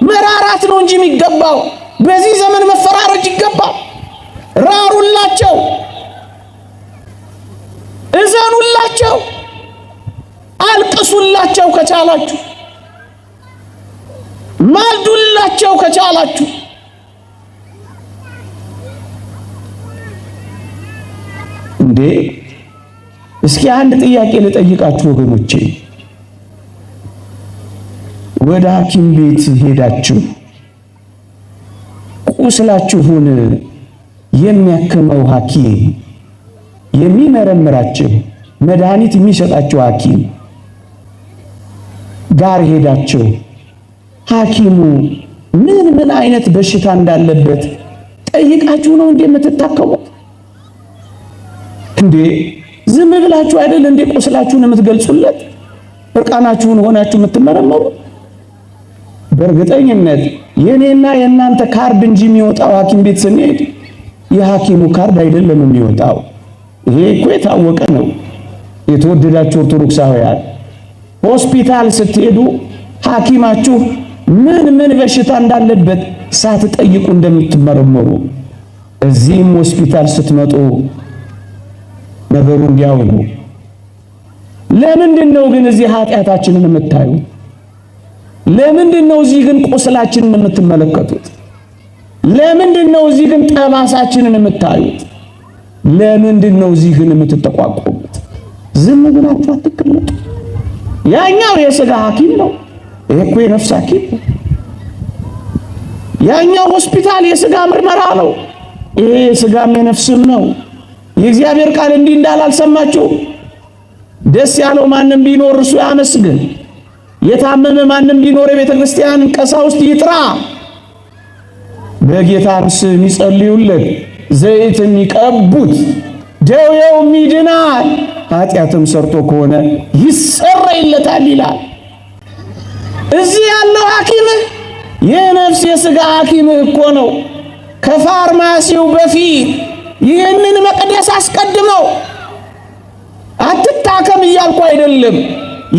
መራራት ነው እንጂ የሚገባው። በዚህ ዘመን መፈራረጅ ይገባል። ራሩላቸው፣ እዘኑላቸው፣ አልቅሱላቸው ከቻላችሁ፣ ማልዱላቸው ከቻላችሁ። እንዴ እስኪ አንድ ጥያቄ ልጠይቃችሁ ወገኖቼ። ወደ ሐኪም ቤት ሄዳችሁ ቁስላችሁን የሚያክመው ሐኪም የሚመረምራችሁ መድኃኒት የሚሰጣችሁ ሐኪም ጋር ሄዳችሁ ሐኪሙ ምን ምን አይነት በሽታ እንዳለበት ጠይቃችሁ ነው እንዴ የምትታከሙት? እንዴ ዝም ብላችሁ አይደል እንዴ ቁስላችሁን የምትገልጹለት? እርቃናችሁን ሆናችሁ የምትመረመሩት? በእርግጠኝነት የኔና የእናንተ ካርድ እንጂ የሚወጣው ሐኪም ቤት ስንሄድ የሐኪሙ ካርድ አይደለም የሚወጣው። ይሄ እኮ የታወቀ ነው። የተወደዳችሁ ኦርቶዶክሳውያን ሆስፒታል ስትሄዱ ሐኪማችሁ ምን ምን በሽታ እንዳለበት ሳትጠይቁ እንደምትመረመሩ እዚህም ሆስፒታል ስትመጡ ነገሩ እንዲያው ነው። ለምንድን ነው ግን እዚህ ኃጢአታችንን የምታዩት? ለምንድን ነው እዚህ ግን ቁስላችንን የምትመለከቱት? ለምንድን ነው እዚህ ግን ጠባሳችንን የምታዩት? ለምንድን ነው እዚህ ግን የምትጠቋቆሙት? ዝም ብላችሁ አትቀመጡ። ያኛው የሥጋ ሐኪም ነው፣ ይሄ እኮ የነፍስ ሐኪም ነው። ያኛው ሆስፒታል የሥጋ ምርመራ ነው፣ ይሄ የሥጋም የነፍስም ነው። የእግዚአብሔር ቃል እንዲህ እንዳል አልሰማችሁም? ደስ ያለው ማንም ቢኖር እርሱ ያመስግን። የታመመ ማንም ቢኖር የቤተ ክርስቲያን ቀሳውስት ይጥራ፣ በጌታም ስም ይጸልዩለት፣ ዘይትም ይቀቡት፣ ደዌውም ይድናል፣ ኃጢአትም ሰርቶ ከሆነ ይሰረይለታል ይላል። እዚህ ያለው ሐኪምህ የነፍስ የሥጋ ሐኪምህ እኮ ነው። ከፋርማሲው በፊት ይህንን መቅደስ አስቀድመው። አትታከም እያልኩ አይደለም።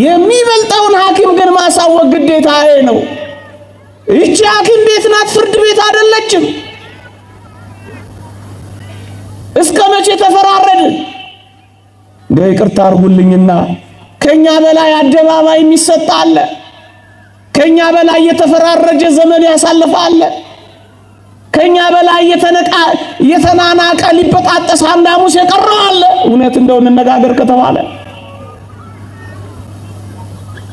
የሚበልጠውን ሐኪም ግን ማሳወቅ ግዴታዬ ነው። ይቺ ሐኪም ቤት ናት፣ ፍርድ ቤት አይደለችም። እስከ መቼ ተፈራረድን? እንደ ይቅርታ አድርጉልኝና ከኛ በላይ አደባባይ የሚሰጥ አለ። ከኛ በላይ የተፈራረጀ ዘመን ያሳለፈ አለ። ከኛ በላይ የተናናቀ ሊበጣጠስ አንድ ሐሙስ የቀረው አለ። እውነት እንደው እንነጋገር ከተባለ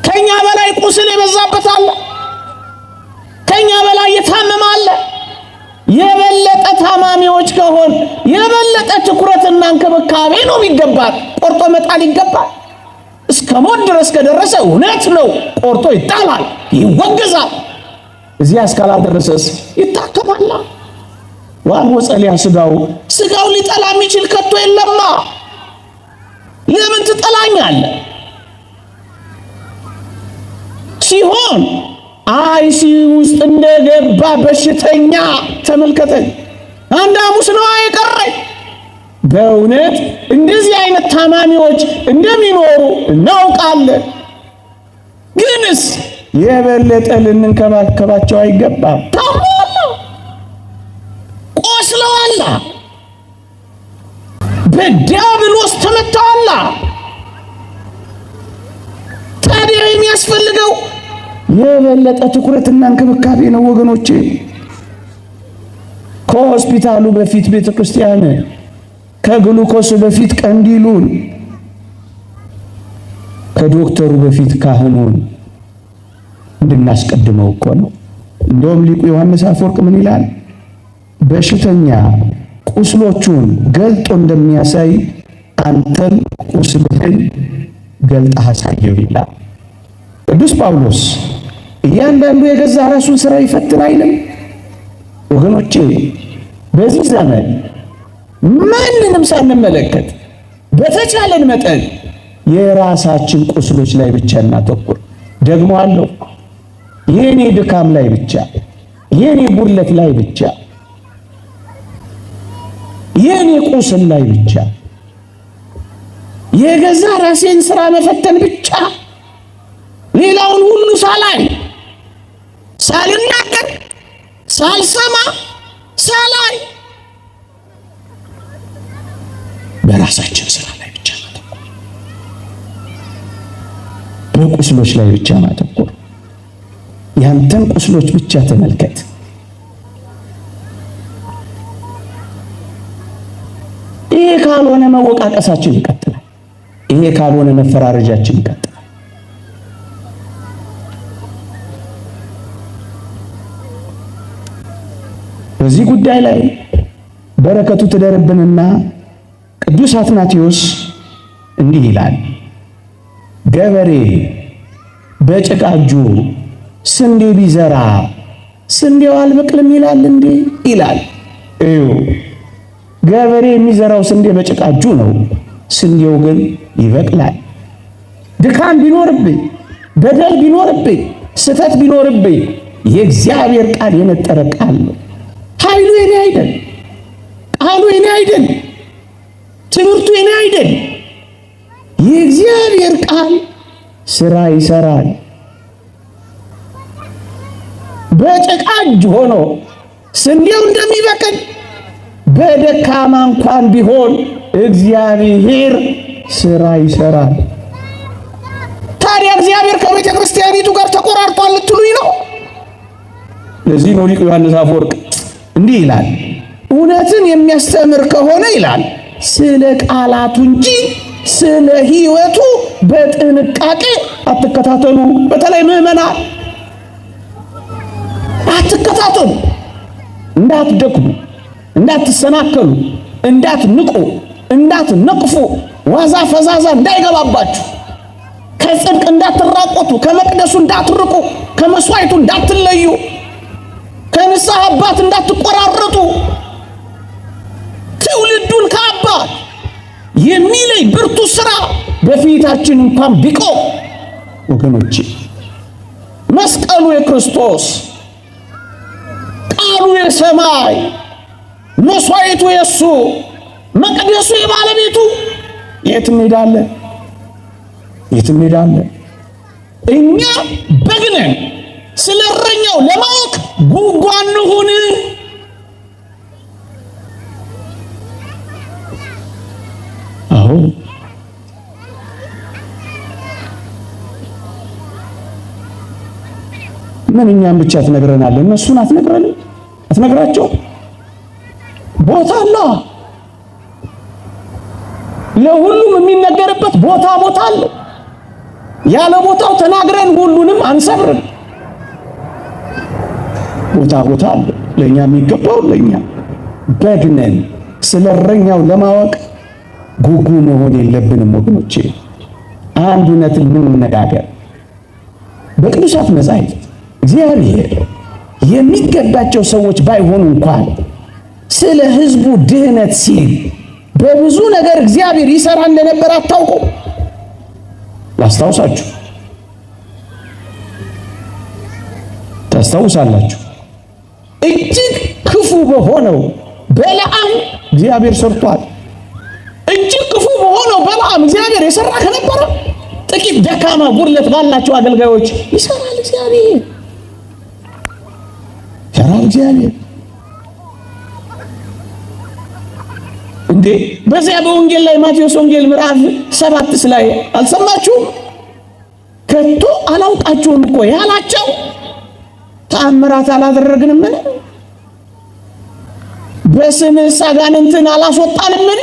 ከኛ በላይ ቁስል የበዛበት አለ። ከኛ በላይ የታመመ አለ። የበለጠ ታማሚዎች ከሆን የበለጠ ትኩረትና እንክብካቤ ነው የሚገባል። ቆርጦ መጣል ይገባል። እስከ ሞት ድረስ ከደረሰ እውነት ነው ቆርጦ ይጣላል፣ ይወገዛል። እዚያ እስካላደረሰስ ይታከማል። ዋልቦ ጸሊያ ስጋው ስጋው ሊጠላ የሚችል ከቶ የለማ። ለምን ትጠላኛለህ? ሲሆን አይሲ ውስጥ እንደገባ በሽተኛ ተመልከተኝ። አንድ ሐሙስ ነው የቀረኝ። በእውነት እንደዚህ አይነት ታማሚዎች እንደሚኖሩ እናውቃለን። ግንስ የበለጠ ልንንከባከባቸው አይገባም? ታመዋል፣ ቆስለዋል፣ በዲያብሎስ ተመተዋል። ታዲያ የሚያስፈልገው የበለጠ ትኩረትና እንክብካቤ ነው ወገኖቼ። ከሆስፒታሉ በፊት ቤተ ክርስቲያን፣ ከግሉኮሱ በፊት ቀንዲሉን፣ ከዶክተሩ በፊት ካህኑን እንድናስቀድመው እኮ ነው። እንደውም ሊቁ ዮሐንስ አፈወርቅ ምን ይላል? በሽተኛ ቁስሎቹን ገልጦ እንደሚያሳይ አንተም ቁስልህን ገልጠህ አሳየው ይላል። ቅዱስ ጳውሎስ እያንዳንዱ የገዛ ራሱን ስራ ይፈትን አይልም? ወገኖቼ በዚህ ዘመን ማንንም ሳንመለከት በተቻለን መጠን የራሳችን ቁስሎች ላይ ብቻ እናተኩር። ደግሞ አለው የኔ ድካም ላይ ብቻ፣ የኔ ጉድለት ላይ ብቻ፣ የኔ ቁስል ላይ ብቻ፣ የገዛ ራሴን ስራ መፈተን ብቻ፣ ሌላውን ሁሉ ሳላይ፣ ሳልናገር፣ ሳልሰማ፣ ሳላይ በራሳችን ስራ ላይ ብቻ ማተኮር፣ በቁስሎች ላይ ብቻ ማተኮር። ያንተን ቁስሎች ብቻ ተመልከት። ይሄ ካልሆነ መወቃቀሳችን ይቀጥላል። ይሄ ካልሆነ መፈራረጃችን ይቀጥላል። በዚህ ጉዳይ ላይ በረከቱ ትደርብንና ቅዱስ አትናቴዎስ እንዲህ ይላል፣ ገበሬ በጭቃ እጁ ስንዴ ቢዘራ ስንዴው አልበቅልም ይላል እንዴ? ይላል። እዩ፣ ገበሬ የሚዘራው ስንዴ በጭቃ እጁ ነው፣ ስንዴው ግን ይበቅላል። ድካም ቢኖርብኝ፣ በደል ቢኖርብኝ፣ ስህተት ቢኖርብኝ የእግዚአብሔር ቃል የነጠረ ቃል ነው። ኃይሉ የኔ አይደል፣ ቃሉ የኔ አይደል፣ ትምህርቱ የኔ አይደል። የእግዚአብሔር ቃል ስራ ይሰራል። በጭቃ እጅ ሆኖ ስንዴው እንደሚበቅል በደካማ እንኳን ቢሆን እግዚአብሔር ስራ ይሰራል። ታዲያ እግዚአብሔር ከቤተ ክርስቲያኒቱ ጋር ተቆራርጧል ልትሉኝ ነው? ለዚህ ነው ሊቁ ዮሐንስ አፈወርቅ እንዲህ ይላል፣ እውነትን የሚያስተምር ከሆነ ይላል ስለ ቃላቱ እንጂ ስለ ሕይወቱ በጥንቃቄ አትከታተሉ። በተለይ ምዕመናን አትከታተሉ፣ እንዳትደክሙ፣ እንዳትሰናከሉ፣ እንዳትንቁ፣ እንዳትነቅፉ፣ ዋዛ ፈዛዛ እንዳይገባባችሁ፣ ከጽድቅ እንዳትራቆቱ፣ ከመቅደሱ እንዳትርቁ፣ ከመስዋዕቱ እንዳትለዩ፣ ከንስሐ አባት እንዳትቆራረጡ፣ ትውልዱን ከአባት የሚለይ ብርቱ ስራ በፊታችን እንኳን ቢቆም ወገኖቼ፣ መስቀሉ የክርስቶስ፣ ቃሉ የሰማይ፣ መስዋዕቱ የሱ፣ መቅደሱ የባለቤቱ፣ የት እንሄዳለን? የት እንሄዳለን? እኛ በግ ነን። ስለ እረኛው ለማወቅ ጉጉ አንሁን። አዎ ምን እኛም ብቻ ትነግረናለህ? እነሱን አትነግረንም? አትነግራቸው? ቦታ አለ። ለሁሉም የሚነገርበት ቦታ ቦታ አለ። ያለ ቦታው ተናግረን ሁሉንም አንሰብርም። ቦታ ቦታ አለ። ለኛ የሚገባው ለኛ። በግ ነን። ስለ እረኛው ለማወቅ ጉጉ መሆን የለብንም ወገኖቼ። አንድ እውነትን እንነጋገር። በቅዱሳት መጻሕፍት እግዚአብሔር የሚገባቸው ሰዎች ባይሆኑ እንኳን ስለ ሕዝቡ ድህነት ሲል በብዙ ነገር እግዚአብሔር ይሰራ እንደነበር አታውቁ? ላስታውሳችሁ፣ ታስታውሳላችሁ። እጅግ ክፉ በሆነው በለዓም እግዚአብሔር ሰርቷል። እጅግ ክፉ በሆነው በለዓም እግዚአብሔር የሰራ ከነበረ ጥቂት ደካማ ጉድለት ባላቸው አገልጋዮች ይሰራል እግዚአብሔር፣ ይሰራል እግዚአብሔር። እንዴ በዚያ በወንጌል ላይ ማቴዎስ ወንጌል ምዕራፍ 7 ላይ አልሰማችሁም? ከቶ አላውቃችሁም እኮ ያላቸው ተአምራት አላደረግንምን? በስምህ አጋንንትን አላስወጣንምን?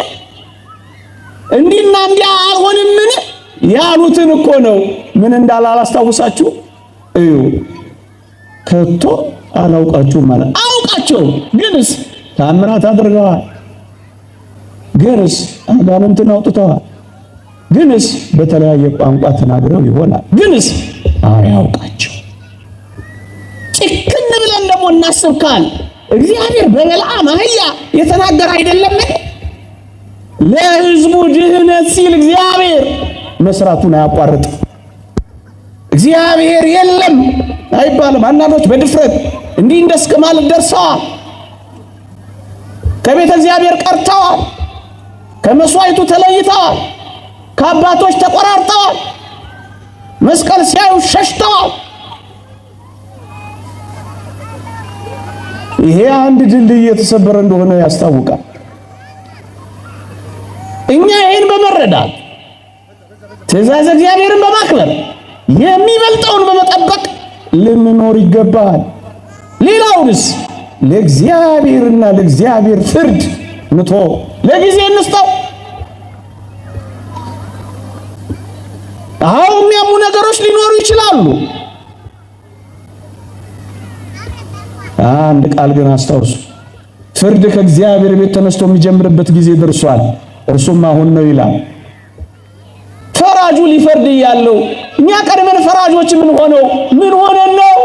እንዲህና እንዲያ አልሆንምን? ያሉትን እኮ ነው። ምን እንዳለ አላስታውሳችሁ? እዩ፣ ከቶ አላውቃችሁም ማለት አውቃቸው፣ ግንስ ተአምራት አድርገዋል፣ ግንስ አጋንንትን አውጥተዋል፣ ግንስ በተለያየ ቋንቋ ተናግረው ይሆናል፣ ግንስ አያውቃቸው። ጭክን ብለን ደግሞ እናስብ ካል እግዚአብሔር በበለዓም አህያ የተናገረ አይደለም? ለሕዝቡ ድህነት ሲል እግዚአብሔር መስራቱን አያቋርጥም። እግዚአብሔር የለም አይባልም። አንዳንዶች በድፍረት እንዲህ እንደስከ ማለት ደርሰዋል። ከቤተ እግዚአብሔር ቀርተዋል። ከመስዋዕቱ ተለይተዋል። ከአባቶች ተቆራርጠዋል። መስቀል ሲያዩ ሸሽተዋል። ይሄ አንድ ድልድይ የተሰበረ እንደሆነ ያስታውቃል። እኛ ይህን በመረዳት ትእዛዝ እግዚአብሔርን በማክበር የሚበልጠውን በመጠበቅ ልንኖር ይገባል። ሌላውንስ ለእግዚአብሔርና ለእግዚአብሔር ፍርድ ንቶ ለጊዜ እንስጠው። አዎ የሚያሙ ነገሮች ሊኖሩ ይችላሉ። አንድ ቃል ግን አስታውሱ፣ ፍርድ ከእግዚአብሔር ቤት ተነስቶ የሚጀምርበት ጊዜ ደርሷል፣ እርሱም አሁን ነው ይላል። ፈራጁ ሊፈርድ እያለው እኛ ቀድመን ፈራጆች ምን ሆነው ምን ሆነን ነው?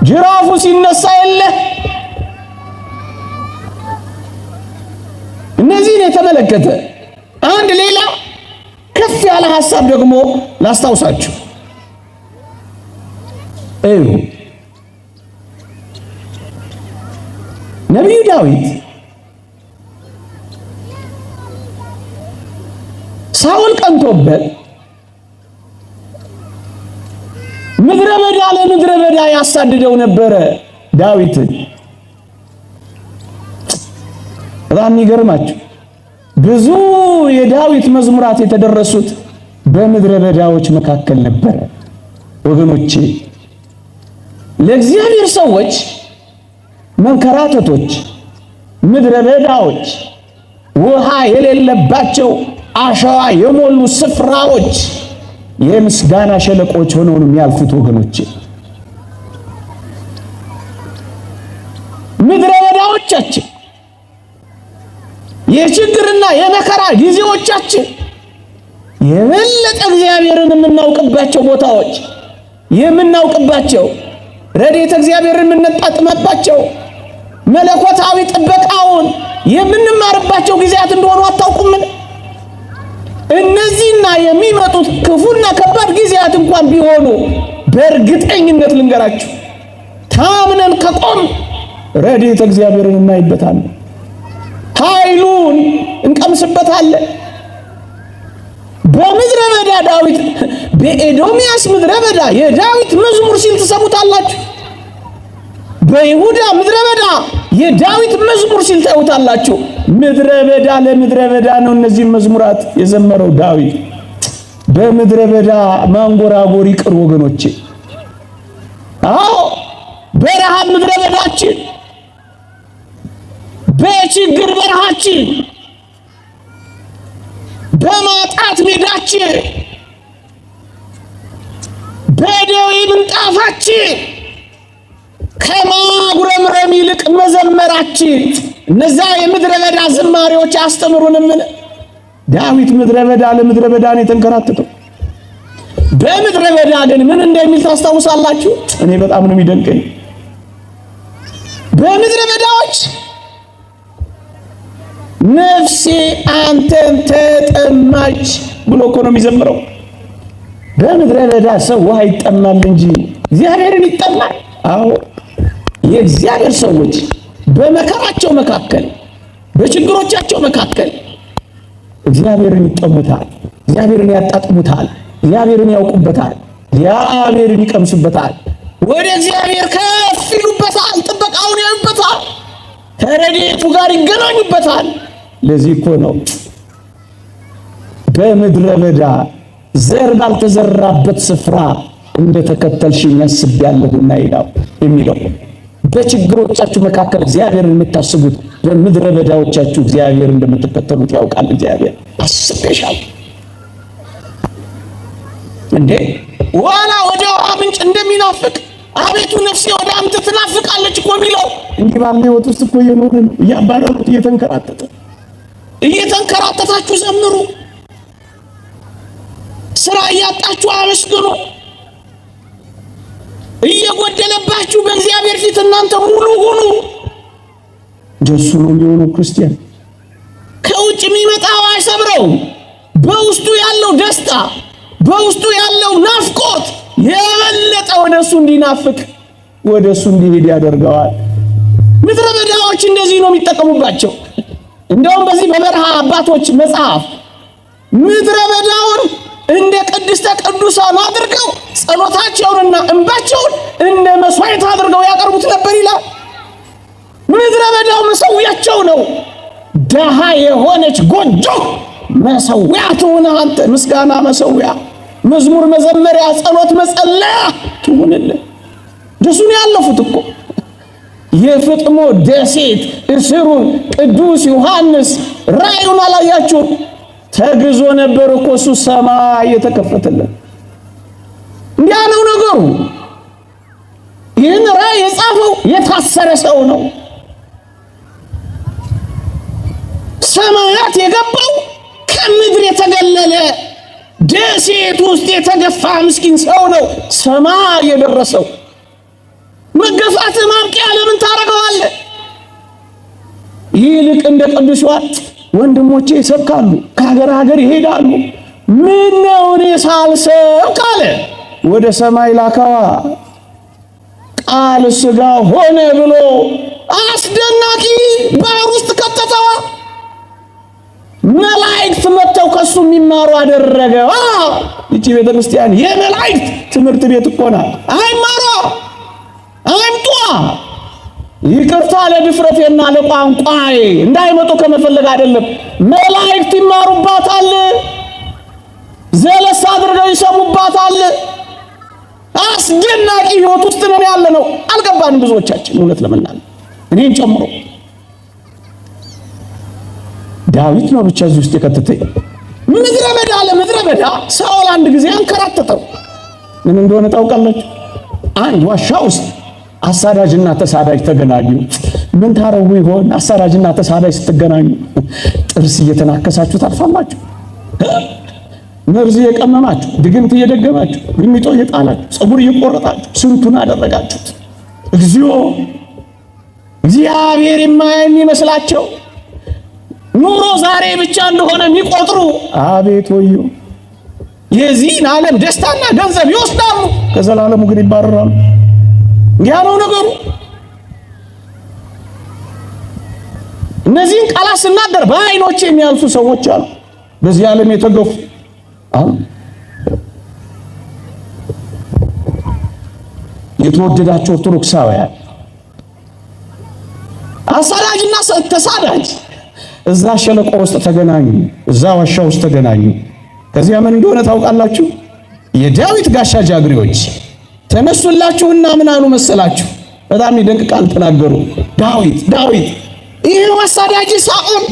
ጅራፉ ሲነሳ የለ። እነዚህን የተመለከተ አንድ ሌላ ከፍ ያለ ሐሳብ ደግሞ ላስታውሳችሁ። እዩ፣ ነቢዩ ዳዊት ሳውል ቀንቶበት ምድረ በዳ ለምድረ በዳ በዳ ያሳድደው ነበረ ዳዊትን። በጣም የሚገርማችሁ ብዙ የዳዊት መዝሙራት የተደረሱት በምድረ በዳዎች መካከል ነበረ። ወገኖቼ ለእግዚአብሔር ሰዎች መንከራተቶች፣ ምድረ በዳዎች፣ ውሃ የሌለባቸው አሸዋ የሞሉ ስፍራዎች የምስጋና ሸለቆች ሆነው ነው የሚያልፉት። ወገኖቼ ምድረ በዳዎቻችን የችግርና የመከራ ጊዜዎቻችን የበለጠ እግዚአብሔርን የምናውቅባቸው ቦታዎች የምናውቅባቸው ረድኤተ እግዚአብሔርን የምንጣጥመባቸው መለኮታዊ ጥበቃውን የምንማርባቸው ጊዜያት እንደሆኑ አታውቁምን? እነዚህና የሚመጡት ክፉና ከባድ ጊዜያት እንኳን ቢሆኑ በእርግጠኝነት ልንገራችሁ፣ ታምነን ከቆም ረድኤተ እግዚአብሔርን እናይበታለን፣ ኃይሉን እንቀምስበታለን። በምድረ በዳ ዳዊት በኤዶምያስ ምድረ በዳ የዳዊት መዝሙር ሲል ትሰሙታላችሁ። በይሁዳ ምድረ በዳ የዳዊት መዝሙር ሲል ታዩታላችሁ። ምድረ በዳ ለምድረ በዳ ነው እነዚህን መዝሙራት የዘመረው ዳዊት። በምድረ በዳ ማንጎራጎር ይቅር ወገኖቼ። አዎ በረሃብ ምድረ በዳችን፣ በችግር በረሃችን፣ በማጣት ሜዳችን፣ በደዌ ምንጣፋችን ከማጉረምረም ይልቅ መዘመራችን። እነዛ የምድረ በዳ ዝማሬዎች አያስተምሩንምን? ዳዊት ምድረ በዳ ለምድረ በዳ ነው የተንከራተተው። በምድረ በዳ ግን ምን እንደሚል ታስታውሳላችሁ? እኔ በጣም ነው የሚደንቀኝ። በምድረ በዳዎች ነፍሴ አንተን ተጠማች ብሎ እኮ ነው የሚዘምረው። በምድረ በዳ ሰው ውሃ ይጠማል እንጂ እግዚአብሔርን ይጠማል? አዎ የእግዚአብሔር ሰዎች በመከራቸው መካከል በችግሮቻቸው መካከል እግዚአብሔርን ይጠሙታል፣ እግዚአብሔርን ያጣጥሙታል፣ እግዚአብሔርን ያውቁበታል፣ እግዚአብሔርን ይቀምሱበታል፣ ወደ እግዚአብሔር ከፍ ይሉበታል፣ ጥበቃውን ያዩበታል፣ ከረድኤቱ ጋር ይገናኙበታል። ለዚህ እኮ ነው በምድረ በዳ ዘር ባልተዘራበት ስፍራ እንደ ተከተልሽኝ አስቤያለሁና ይላል የሚለው። በችግሮቻችሁ መካከል እግዚአብሔርን የምታስቡት በምድረ በዳዎቻችሁ እግዚአብሔር እንደምትከተሉት ያውቃል። እግዚአብሔር አስቤሻለሁ እንዴ ዋላ ወደ ውሃ ምንጭ እንደሚናፍቅ አቤቱ ነፍሴ ወደ አንተ ትናፍቃለች እኮ የሚለው እንዲህ ባለ ሕይወት ውስጥ እኮ እየኖረ ነው። እያባረሩት እየተንከራተተ እየተንከራተታችሁ ዘምሩ። ስራ እያጣችሁ አመስግኑ። እየጎደለባችሁ በእግዚአብሔር ፊት እናንተ ሙሉ ሁኑ። እንደሱ ነው የሚሆነው ክርስቲያን። ከውጭ የሚመጣው አይሰብረውም። በውስጡ ያለው ደስታ፣ በውስጡ ያለው ናፍቆት የበለጠ ወደ እሱ እንዲናፍቅ ወደ እሱ እንዲሄድ ያደርገዋል። ምድረ በዳዎች እንደዚህ ነው የሚጠቀሙባቸው። እንደውም በዚህ በበረሃ አባቶች መጽሐፍ ምድረ በዳውን እንደ ቅድስተ ቅዱሳን አድርገው ጸሎታቸውንና እንባቸውን እንደ መስዋዕት አድርገው ያቀርቡት ነበር ይላል። ምድረ በዳው መሰዊያቸው ነው። ደሃ የሆነች ጎጆ መሰዊያ ትሁን አንተ። ምስጋና መሰዊያ፣ መዝሙር መዘመሪያ፣ ጸሎት መጸለያ ትሁንልህ። ደሱን ያለፉት እኮ የፍጥሞ ደሴት እስሩን ቅዱስ ዮሐንስ ራእዩን አላያችሁም? ተግዞ ነበር እኮ እሱ ሰማይ የተከፈተለት። እንዲያ ነው ነገሩ። ይህን ራእይ የጻፈው የታሰረ ሰው ነው። ሰማያት የገባው ከምድር የተገለለ ደሴት ውስጥ የተገፋ ምስኪን ሰው ነው። ሰማይ የደረሰው መገፋት ማብቂያ ለምን ታደርገዋለህ? ይልቅ እንደ ቅዱስ ዮሐንስ ወንድሞቼ ይሰብካሉ፣ ከሀገር ሀገር ይሄዳሉ። ምን ነው እኔ ሳልሰብክ አለ። ወደ ሰማይ ላከዋ። ቃል ሥጋ ሆነ ብሎ አስደናቂ ባህር ውስጥ ከተተዋ። መላእክት መጥተው ከሱ የሚማሩ አደረገ። ይቺ ቤተ ክርስቲያን የመላእክት ትምህርት ቤት እኮ ናት። አይማሯ። ይቅርታ ለድፍረቴና ለቋንቋዬ እንዳይመጡ ከመፈለግ አይደለም። መላእክት ይማሩባታል፣ ዘለስ አድርገው ይሰሙባታል። አስደናቂ ህይወት ውስጥ ነው ያለ ነው። አልገባንም ብዙዎቻችን፣ እውነት ለመናገር እኔን ጨምሮ። ዳዊት ነው ብቻ እዚህ ውስጥ የከተተኝ። ምድረ በዳ ለምድረ በዳ ሳኦል አንድ ጊዜ አንከራተተው። ምን እንደሆነ ታውቃላችሁ? አንድ ዋሻ ውስጥ አሳዳጅና ተሳዳጅ ተገናኙ። ምን ታረጉ ይሆን? አሳዳጅና ተሳዳጅ ስትገናኙ ጥርስ እየተናከሳችሁ ታልፋላችሁ። መርዝ እየቀመማችሁ፣ ድግምት እየደገማችሁ፣ ግሚጦ እየጣላችሁ፣ ፀጉር እየቆረጣችሁ ስንቱን አደረጋችሁት። እግዚኦ፣ እግዚአብሔር የማያይ የሚመስላቸው፣ ኑሮ ዛሬ ብቻ እንደሆነ የሚቆጥሩ፣ አቤት ወዮ! የዚህን ዓለም ደስታና ገንዘብ ይወስዳሉ፣ ከዘላለሙ ግን ይባረራሉ። እንዲያ ነው ነገሩ። እነዚህን ቃላት ስናገር በአይኖቼ የሚያልፉ ሰዎች አሉ፣ በዚህ ዓለም የተገፉ አሉ። የተወደዳቸው ኦርቶዶክሳውያን፣ አሳዳጅና ተሳዳጅ እዛ ሸለቆ ውስጥ ተገናኙ፣ እዛ ዋሻ ውስጥ ተገናኙ። ከዚያ ምን እንደሆነ ታውቃላችሁ? የዳዊት ጋሻ ጃግሬዎች ተነሱላችሁና ምን አሉ መሰላችሁ? በጣም ይደንቅ ቃል ተናገሩ። ዳዊት፣ ዳዊት፣ ይሄው አሳዳጅ ሳኦል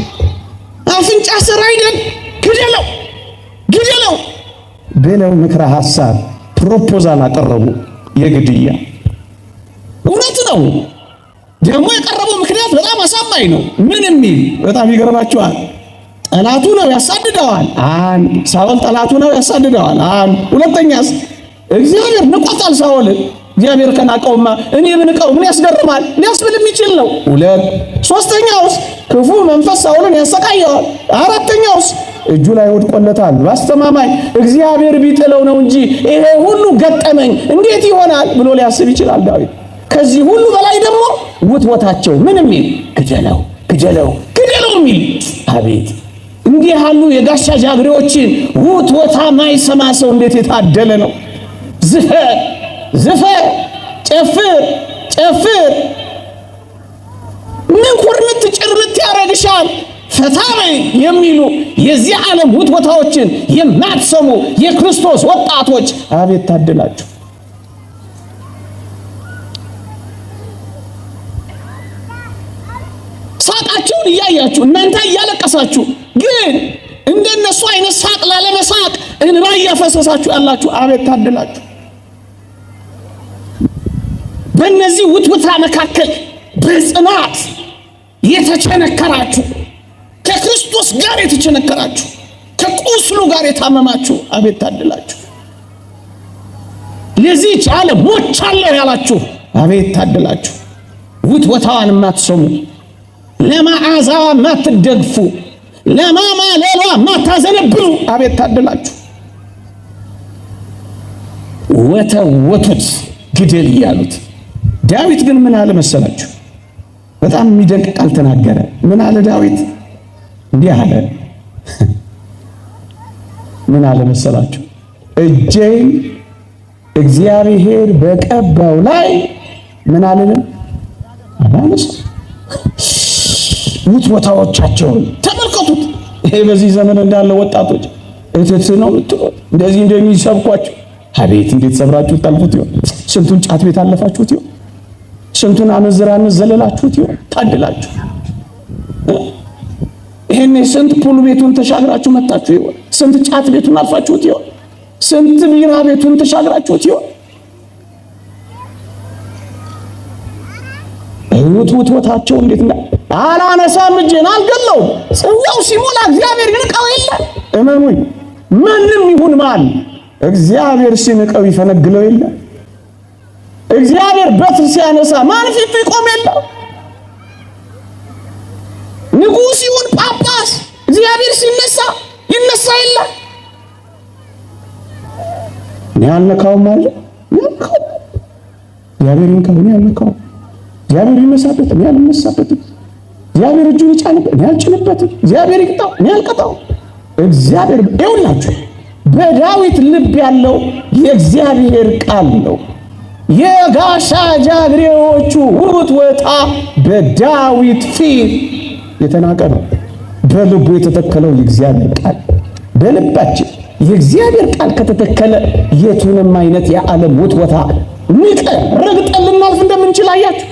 አፍንጫ ስር አይደል? ግደለው፣ ግደለው ብለው ምክረ ሐሳብ proposal አቀረቡ። የግድያ እውነት ነው። ደግሞ የቀረበው ምክንያት በጣም አሳማኝ ነው። ምን የሚል፣ በጣም ይገርማችኋል። ጠላቱ ነው፣ ያሳድደዋል። አንድ፣ ሳኦል ጠላቱ ነው፣ ያሳድደዋል። አንድ፣ ሁለተኛስ እግዚአብሔር ንቆታል ሳኦልን። እግዚአብሔር ከናቀውማ እኔ ብንቀው ምን ያስገርማል? ሊያስብል የሚችል ነው። ሁለት፣ ሶስተኛውስ ክፉ መንፈስ ሳኦልን ያሰቃየዋል። አራተኛውስ እጁ ላይ ወድቆለታል። በአስተማማኝ እግዚአብሔር ቢጥለው ነው እንጂ ይሄ ሁሉ ገጠመኝ እንዴት ይሆናል ብሎ ሊያስብ ይችላል ዳዊት። ከዚህ ሁሉ በላይ ደግሞ ውትወታቸው ምን የሚል፣ ግደለው፣ ግደለው፣ ግደለው የሚል። አቤት፣ እንዲህ ያሉ የጋሻ ጃግሬዎችን ውትወታ ማይሰማ ሰው እንዴት የታደለ ነው! ዝፈን ዝፈን፣ ጨፍር ጨፍር፣ ምን ኩርምት ጭርምት ያደርግሻል? ፈታ በይ የሚሉ የዚህ ዓለም ውትወታዎችን የማትሰሙ የክርስቶስ ወጣቶች አቤት ታደላችሁ። ሳቃቸውን እያያችሁ እናንተ እያለቀሳችሁ ግን እንደነሱ አይነት ሳቅ ላለመሳቅ እንባ እያፈሰሳችሁ ያላችሁ አቤት ታደላችሁ። በእነዚህ ውትውታ መካከል በጽናት የተቸነከራችሁ፣ ከክርስቶስ ጋር የተቸነከራችሁ፣ ከቁስሉ ጋር የታመማችሁ አቤት ታደላችሁ። ለዚህች ዓለም ሞቻለሁ ያላችሁ አቤት ታደላችሁ። ውትወታዋን የማትሰሙ፣ ለመዓዛዋ የማትደግፉ፣ ለማማለሏ የማታዘነብሉ አቤት ታደላችሁ። ወተወቱት ግደል እያሉት። ዳዊት ግን ምን አለ መሰላችሁ? በጣም የሚደንቅ ቃል ተናገረ። ምን አለ ዳዊት? እንዲህ አለ። ምን አለ መሰላችሁ? እጄን እግዚአብሔር በቀባው ላይ ምን አልልም፣ አላነሳም። ውትወታዎቻቸውን ተመልከቱት። ይሄ በዚህ ዘመን እንዳለ ወጣቶች እትት ነው የምትሉት፣ እንደዚህ እንደሚሰብኳቸው፣ አቤት እንዴት ሰብራችሁ ታልፉት ይሆን? ስንቱን ጫት ቤት አለፋችሁት ይሆን? ስንቱን አመዝራነት ዘለላችሁት ይሆን? ታድላችሁ። ይሄኔ ስንት pool ቤቱን ተሻግራችሁ መጣችሁ ይሆን? ስንት ጫት ቤቱን አልፋችሁት ይሆን? ስንት ቢራ ቤቱን ተሻግራችሁት ይሆን? ውትወታቸው እንዴት እንዳ አላነሳም፣ እጄን አልገለውም። ጽዋው ሲሞላ እግዚአብሔር ይንቀው የለ? እመኑኝ፣ ማንም ይሁን ማን እግዚአብሔር ሲንቀው ይፈነግለው የለ? እግዚአብሔር በትር ሲያነሳ ማን ፊቱ ይቆም የለ? ንጉሥ ይሁን ጳጳስ እግዚአብሔር ሲነሳ ይነሳ የለ? እኔ አልነካውም አለ። እኔ አልነካውም። እግዚአብሔር ይንካው፣ እኔ አልነካውም። እግዚአብሔር ይነሳበት፣ እኔ አልነሳበትም። እግዚአብሔር እጁን ይጫንበት፣ እኔ አልጭንበትም። እግዚአብሔር ይቅጣው፣ እኔ አልቀጣው። እግዚአብሔር፣ ይኸውላችሁ፣ በዳዊት ልብ ያለው የእግዚአብሔር ቃል ነው። የጋሻ ጃግሬዎቹ ውትወታ በዳዊት ፊት የተናቀ ነው። በልቡ የተተከለው የእግዚአብሔር ቃል በልባችን የእግዚአብሔር ቃል ከተተከለ የቱንም አይነት የዓለም ውትወታ ንቀን ረግጠን ልናልፍ እንደምንችል አያችሁ።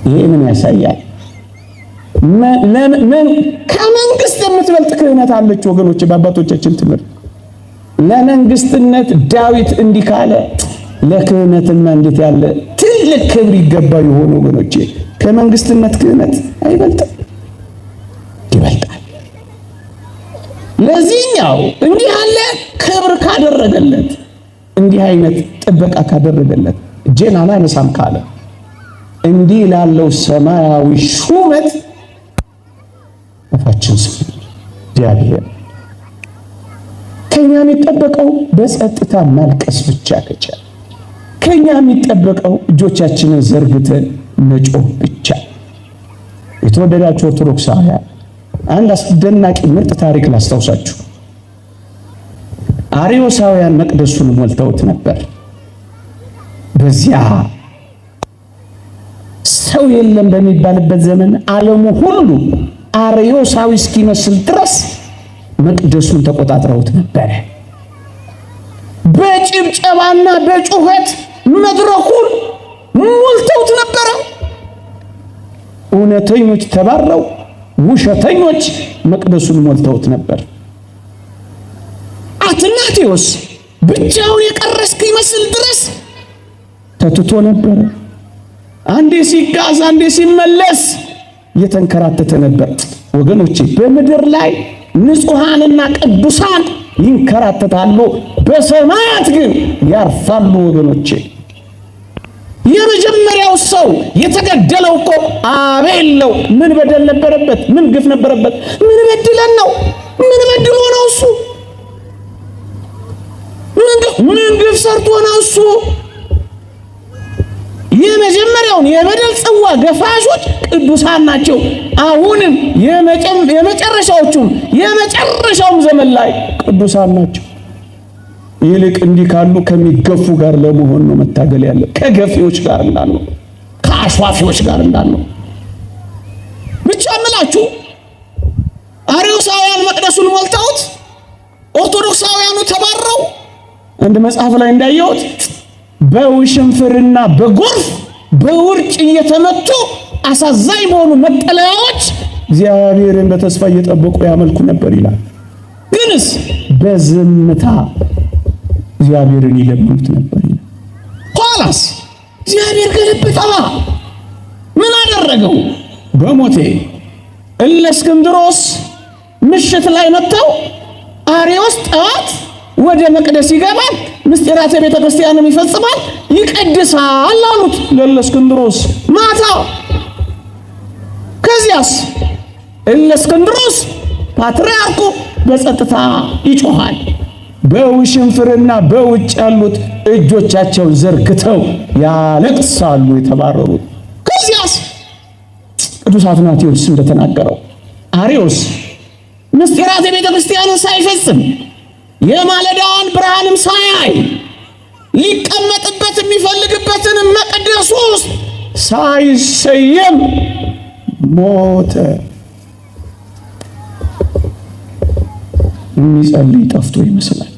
ይሄ ምን ያሳያል? ከመንግስት የምትበልጥ ክህነት አለች ወገኖች። በአባቶቻችን ትምህርት ለመንግስትነት ዳዊት እንዲህ ካለ ለክህነትማ እንዴት ያለ ትልቅ ክብር ይገባ ይሆን ወገኖቼ? ከመንግስትነት ክህነት አይበልጥም? ይበልጣል። ለዚህኛው እንዲህ ያለ ክብር ካደረገለት፣ እንዲህ አይነት ጥበቃ ካደረገለት፣ እጄን አላነሳም ካለ እንዲህ ላለው ሰማያዊ ሹመት አፋችን ስም እግዚአብሔር ከኛ የሚጠበቀው በጸጥታ ማልቀስ ብቻ ከቻለ፣ ከኛ የሚጠበቀው እጆቻችንን ዘርግተን መጮህ ብቻ። የተወደዳችሁ ኦርቶዶክሳውያን፣ አንድ አስደናቂ ምርጥ ታሪክ ላስታውሳችሁ። አርዮሳውያን መቅደሱን ሞልተውት ነበር። በዚያ ሰው የለም በሚባልበት ዘመን ዓለሙ ሁሉ አርዮሳዊ እስኪመስል ድረስ መቅደሱን ተቆጣጥረውት ነበረ። በጭብጨባና በጩኸት መድረኩን ሞልተውት ነበረ። እውነተኞች ተባረው ውሸተኞች መቅደሱን ሞልተውት ነበር። አትናቴዎስ ብቻውን የቀረ እስኪመስል ድረስ ተትቶ ነበረ። አንዴ ሲጋዝ አንዴ ሲመለስ እየተንከራተተ ነበር። ወገኖቼ፣ በምድር ላይ ንጹሐንና ቅዱሳን ይንከራተታሉ፣ በሰማያት ግን ያርፋሉ። ወገኖቼ፣ የመጀመሪያው ሰው የተገደለው እኮ አቤል ነው። ምን በደል ነበረበት? ምን ግፍ ነበረበት? ምን በድለን ነው? ምን በድሎ ነው እሱ? ምን ግፍ ሰርቶ ነው እሱ? የመጀመሪያውን የበደል ጽዋ ገፋሾች ቅዱሳን ናቸው። አሁንም የመጨረሻዎቹም የመጨረሻውም ዘመን ላይ ቅዱሳን ናቸው። ይልቅ እንዲህ ካሉ ከሚገፉ ጋር ለመሆን ነው መታገል ያለ፣ ከገፊዎች ጋር እንዳልነው፣ ከአሿፊዎች ጋር እንዳልነው። ብቻ ምላችሁ አርዮሳውያን መቅደሱን ሞልተውት ኦርቶዶክሳውያኑ ተባረው አንድ መጽሐፍ ላይ እንዳየሁት በውሽንፍርና በጎርፍ በውርጭ እየተመቱ አሳዛኝ በሆኑ መጠለያዎች እግዚአብሔርን በተስፋ እየጠበቁ ያመልኩ ነበር ይላል። ግንስ በዝምታ እግዚአብሔርን ይለምኑት ነበር ይላል። ኋላስ እግዚአብሔር ገለበጠዋ። ምን አደረገው? በሞቴ እለ እስክንድሮስ ምሽት ላይ መጥተው አርዮስ ጠዋት ወደ መቅደስ ይገባል፣ ምስጢራተ ቤተ ክርስቲያንም ይፈጽማል፣ ይቀድሳል አሉት ለእለ እስክንድሮስ ማታ። ከዚያስ እለ እስክንድሮስ ፓትርያርኩ በጸጥታ ይጮኻል። በውሽንፍርና በውጭ ያሉት እጆቻቸውን ዘርግተው ያለቅሳሉ የተባረሩት። ከዚያስ ቅዱስ አትናቴዎስ እንደተናገረው አርዮስ ምስጢራተ ቤተ ክርስቲያንን ሳይፈጽም የማለዳዋን ብርሃንም ሳያይ ሊቀመጥበት የሚፈልግበትን መቅደስ ውስጥ ሳይሰየም ሞተ። የሚጸልይ ጠፍቶ ይመስላል።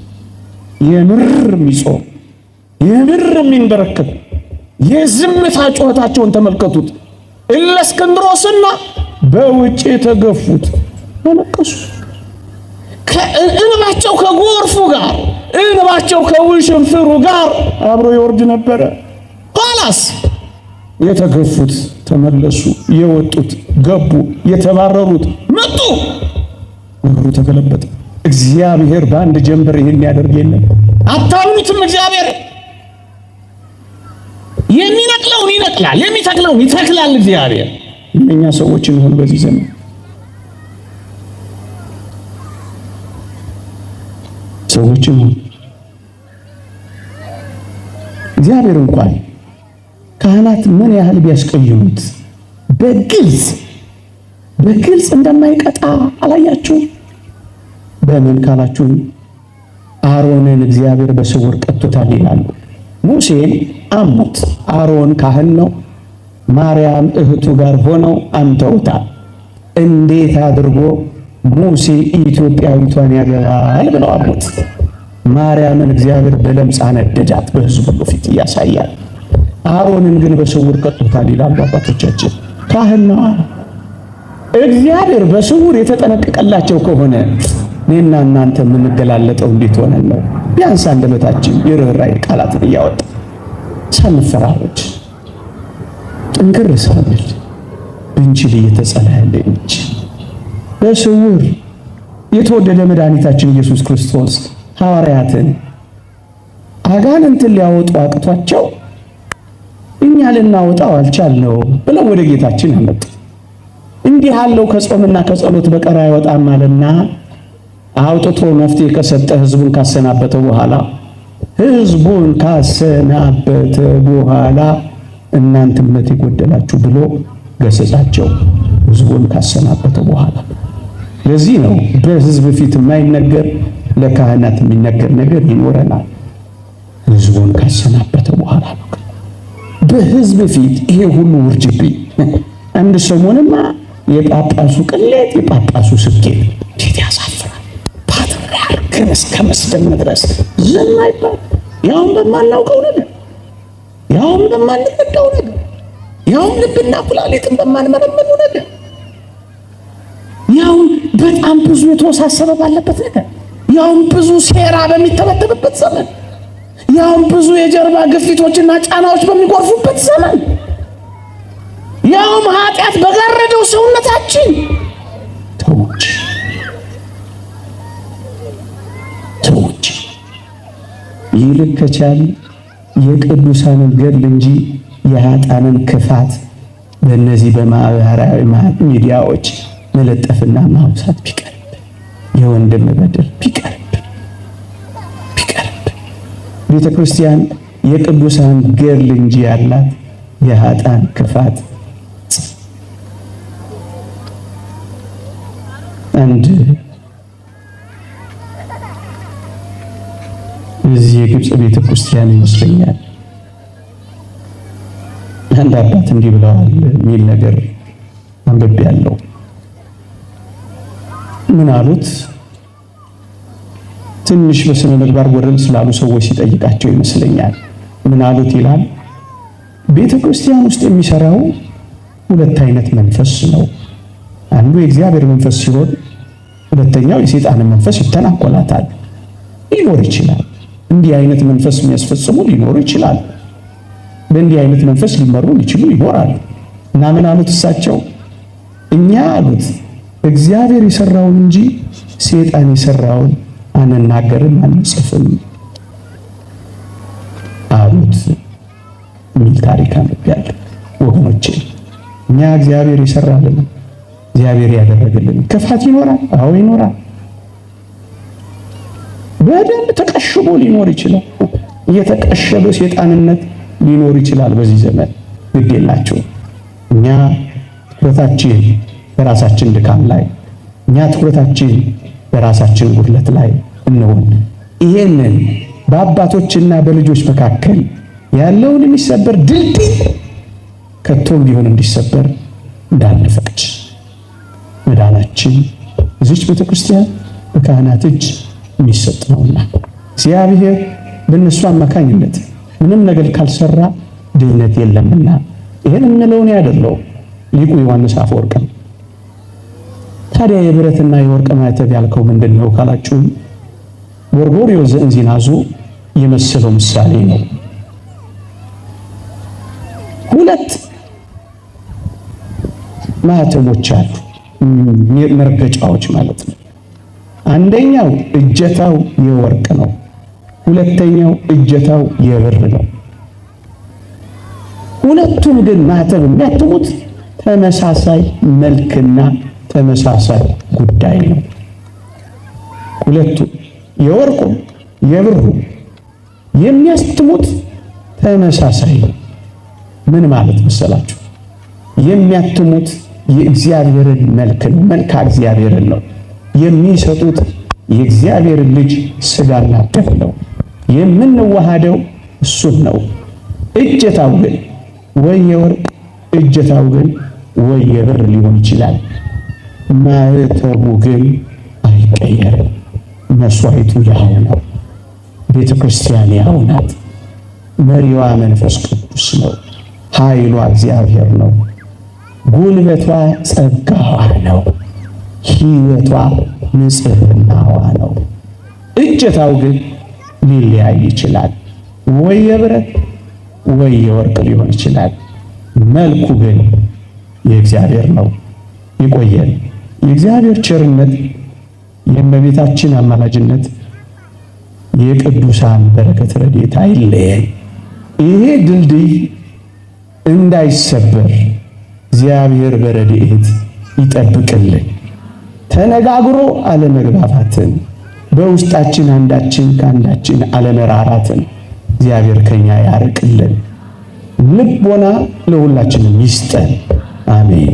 የምር የሚጾም፣ የምር የሚንበረከክ፣ የዝምታ ጩኸታቸውን ተመልከቱት። እለ እስክንድሮስና በውጭ የተገፉት አለቀሱ። እንባቸው ከጎርፉ ጋር፣ እንባቸው ከውሽንፍሩ ጋር አብሮ ይወርድ ነበረ። ኋላስ የተገፉት ተመለሱ፣ የወጡት ገቡ፣ የተባረሩት መጡ። ነገሩ ተገለበጠ። እግዚአብሔር በአንድ ጀንበር ይህን ያደርግ የለም። አታምኑትም። እግዚአብሔር የሚነቅለውን ይነቅላል፣ የሚተክለውን ይተክላል። እግዚአብሔር እነኛ ሰዎች እንሆን በዚህ ዘመን ሰዎች እንሆን። እግዚአብሔር እንኳን ካህናት ምን ያህል ቢያስቀይሙት በግልጽ በግልጽ እንደማይቀጣ አላያችሁ? በምን ካላችሁ አሮንን እግዚአብሔር በስውር ቀጥቶታል ይላሉ። ሙሴን አሙት። አሮን ካህን ነው። ማርያም እህቱ ጋር ሆነው አምተውታል። እንዴት አድርጎ ሙሴ ኢትዮጵያዊቷን ያገባል ብለው አሙት። ማርያምን እግዚአብሔር በለምጽ አነደዳት፣ በሕዝቡ ሁሉ ፊት እያሳያል። አሮንን ግን በስውር ቀጥቶታል ይላሉ አባቶቻችን። ካህን ነው። እግዚአብሔር በስውር የተጠነቀቀላቸው ከሆነ እኔና እናንተ የምንገላለጠው እንዴት ሆነን ነው? ቢያንስ አንደበታችን የርኅራኄ ቃላትን እያወጣ ሳንፈራረጅ ጥንክር ሳንል ብንችል እየተጸለየልን እንጂ በስውር የተወደደ መድኃኒታችን ኢየሱስ ክርስቶስ ሐዋርያትን አጋንንትን ሊያወጡ አቅቷቸው እኛ ልናወጣው አልቻልነው ብለው ወደ ጌታችን አመጡ። እንዲህ ያለው ከጾምና ከጸሎት በቀር አይወጣም አለና አውጥቶ መፍትሄ ከሰጠ ህዝቡን ካሰናበተ በኋላ እናንተ እምነት የጎደላችሁ ብሎ ገሰጻቸው። ህዝቡን ካሰናበተ በኋላ ለዚህ ነው በህዝብ ፊት የማይነገር ለካህናት የሚነገር ነገር ይኖረናል። ህዝቡን ካሰናበተ በኋላ ነው። በህዝብ ፊት ይሄ ሁሉ ውርጅብኝ። አንድ ሰሞንማ የጳጳሱ ቅሌት፣ የጳጳሱ ስኬት እንዴት ያሳፍራል! ፓትርያርክን እስከ መስደብ መድረስ ዝም አይባል። ያውም በማናውቀው ነገር፣ ያውም በማንረዳው ነገር፣ ያውም ልብና ኩላሊትን በማንመረምረው ነገር፣ ያውም በጣም ብዙ የተወሳሰበ ባለበት ነገር፣ ያውም ብዙ ሴራ በሚተበተብበት ዘመን፣ ያውም ብዙ የጀርባ ግፊቶችና ጫናዎች በሚጎርፉበት ዘመን፣ ያውም ኃጢአት በጋረደው ሰውነታችን ተውጭ ተውጭ። ይልቅ ከቻል የቅዱሳንን ገድል እንጂ የኃጥአንን ክፋት በእነዚህ በማህበራዊ ሚዲያዎች መለጠፍና ማውሳት ቢቀርብን፣ የወንድም በደል ቢቀርብን ቢቀርብን። ቤተ ክርስቲያን የቅዱሳን ገድል እንጂ ያላት የኃጥአን ክፋት አንድ እዚህ የግብፅ ቤተ ክርስቲያን ይመስለኛል አንድ አባት እንዲህ ብለዋል የሚል ነገር አንብቤያለሁ። ምን አሉት? ትንሽ በስነ ምግባር ጎደል ስላሉ ሰዎች ሲጠይቃቸው ይመስለኛል። ምን አሉት ይላል፣ ቤተ ክርስቲያን ውስጥ የሚሰራው ሁለት አይነት መንፈስ ነው። አንዱ የእግዚአብሔር መንፈስ ሲሆን፣ ሁለተኛው የሰይጣንን መንፈስ ይተናኮላታል። ሊኖር ይችላል። እንዲህ አይነት መንፈስ የሚያስፈጽሙ ሊኖሩ ይችላል። በእንዲህ አይነት መንፈስ ሊመሩ ሊችሉ ይኖራሉ። እና ምን አሉት እሳቸው? እኛ አሉት እግዚአብሔር የሰራውን እንጂ ሰይጣን የሰራውን አንናገርም፣ አንጽፍም አሉት የሚል ታሪክ አንብቤያለሁ። ወገኖቼ እኛ እግዚአብሔር የሰራልን እግዚአብሔር ያደረገልን ክፋት ይኖራል። አዎ ይኖራል። በደንብ ተቀሽቦ ሊኖር ይችላል። እየተቀሸበ ሰይጣንነት ሊኖር ይችላል። በዚህ ዘመን ግድ የላቸው። እኛ ትኩረታችን በራሳችን ድካም ላይ፣ እኛ ትኩረታችን በራሳችን ጉድለት ላይ እንሆን። ይሄንን በአባቶችና በልጆች መካከል ያለውን የሚሰበር ድልድይ ከቶም ቢሆን እንዲሰበር እንዳንፈቅድ መዳናችን እዚች ቤተክርስቲያን በካህናት እጅ የሚሰጥ ነውና እግዚአብሔር በእነሱ አማካኝነት ምንም ነገር ካልሰራ ድህነት የለምና ይሄን የምለው እኔ አይደለሁም፣ ሊቁ ዮሐንስ አፈወርቅ ነው። ታዲያ የብረትና የወርቅ ማዕተብ ያልከው ምንድን ነው ካላችሁ፣ ጎርጎርዮስ ዘእንዚናዙ የመሰለው ምሳሌ ነው። ሁለት ማዕተቦች አሉ፣ መርገጫዎች ማለት ነው። አንደኛው እጀታው የወርቅ ነው። ሁለተኛው እጀታው የብር ነው። ሁለቱም ግን ማህተብ የሚያትሙት ተመሳሳይ መልክና ተመሳሳይ ጉዳይ ነው። ሁለቱ የወርቁ የብሩ የሚያትሙት ተመሳሳይ ነው። ምን ማለት መሰላችሁ? የሚያትሙት የእግዚአብሔርን መልክ ነው። መልካ እግዚአብሔርን ነው የሚሰጡት። የእግዚአብሔርን ልጅ ስጋና ደም ነው። የምንዋሃደው እሱን ነው። እጀታው ግን ወይ የወርቅ እጀታው ግን ወይ የብር ሊሆን ይችላል። ማህተቡ ግን አይቀየርም። መስዋዕቱ ያው ነው። ቤተ ክርስቲያን ያው ናት። መሪዋ መንፈስ ቅዱስ ነው። ኃይሏ እግዚአብሔር ነው። ጉልበቷ ጸጋዋ ነው። ሕይወቷ ንጽህናዋ ነው። እጀታው ግን ሊለያይ ይችላል። ወይ የብረት ወይ የወርቅ ሊሆን ይችላል። መልኩ ግን የእግዚአብሔር ነው። ይቆየን። የእግዚአብሔር ቸርነት፣ የእመቤታችን አማላጅነት፣ የቅዱሳን በረከት ረድኤት አይለየን። ይሄ ድልድይ እንዳይሰበር እግዚአብሔር በረድኤት ይጠብቅልን። ተነጋግሮ አለመግባባትን፣ በውስጣችን አንዳችን ከአንዳችን አለመራራትን እግዚአብሔር ከኛ ያርቅልን። ልቦና ለሁላችንም ይስጠን። አሜን።